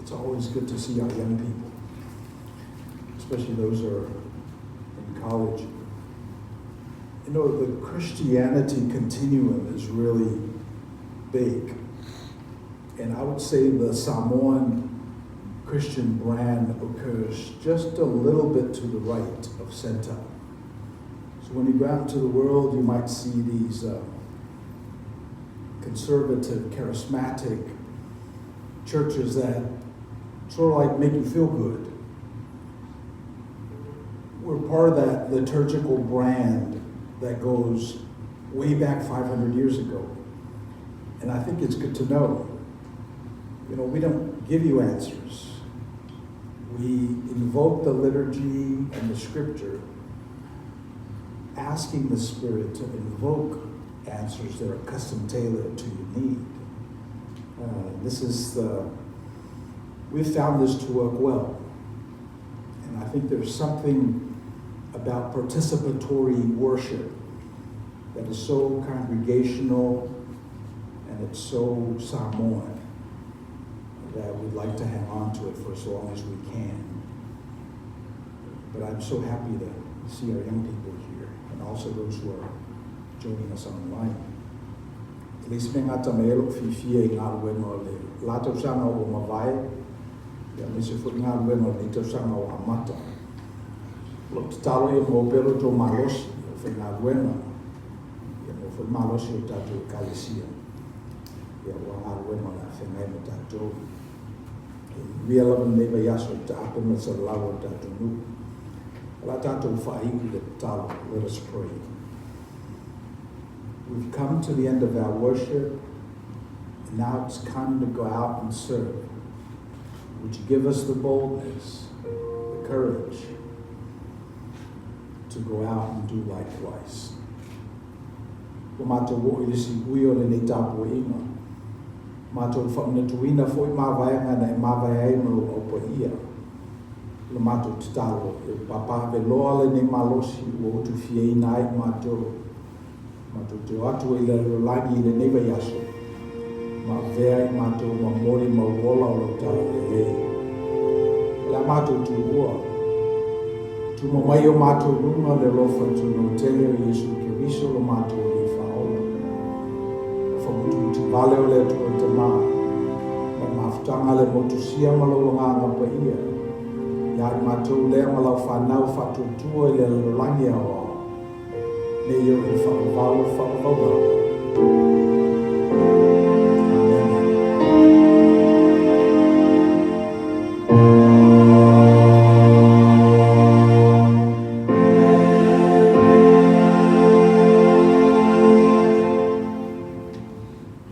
It's always good to see our young people, especially those who are in college. You know, the Christianity continuum is really big. And I would say the Samoan Christian brand occurs just a little bit to the right of center. So when you go out into the world, you might see these conservative, charismatic churches that sort of like make you feel good. We're part of that liturgical brand that goes way back 500 years ago. And I think it's good to know. You know, we don't give you answers. We invoke the liturgy and the scripture, asking the Spirit to invoke answers that are custom tailored to your need. We've found this to work well. And I think there's something about participatory worship that is so congregational and it's so Samoan that we'd like to hang on to it for as long as we can. But I'm so happy to see our young people here and also those who are joining us online. E le se mea gata mai ai lou fiafia i galuega o le la tausaga ua mavae, aemaise foi galuega o lenei tausaga ua amata. O lau tatalo ia maua pea lo outou malosi e faigaluega, ia maua foi le malosi o le tatou Ekalesia, aua galuega o le a feagai ma tatou. E manuia lava lenei vaiaso i taape ma le salalau o le tatou nuu. O le a tatou faaiu i le tatalo. Let us pray. We've come to the end of our worship, and now it's time to go out and serve. Would you give us the boldness, the courage to go out and do likewise? Ua matou oo i le siui o lenei tapuaiga. Matou faamanatuina foi mavaega na e mavae ai ma lou Au Paia. O le matou tatalo, e papaaveloa lenei malosi ua utufiaina ai matou. Matou te o atu ai i le lalolagi i lenei vaiaso, ma avea i matou ma molimau ola o lau talalelei. O le a matou tuua, tuma mai i o matou luga le alofa tunoa tele o Iesu Keriso lo matou Alii Faaola, le faamutumutuvale o le Atua Tamā, ma le mafutaga a le motusia ma lou Agaga Paia, ia i matou lea ma lau fanau faatuatua i le lalolagi aoao, nei oo i le faavavau o faavavau lava.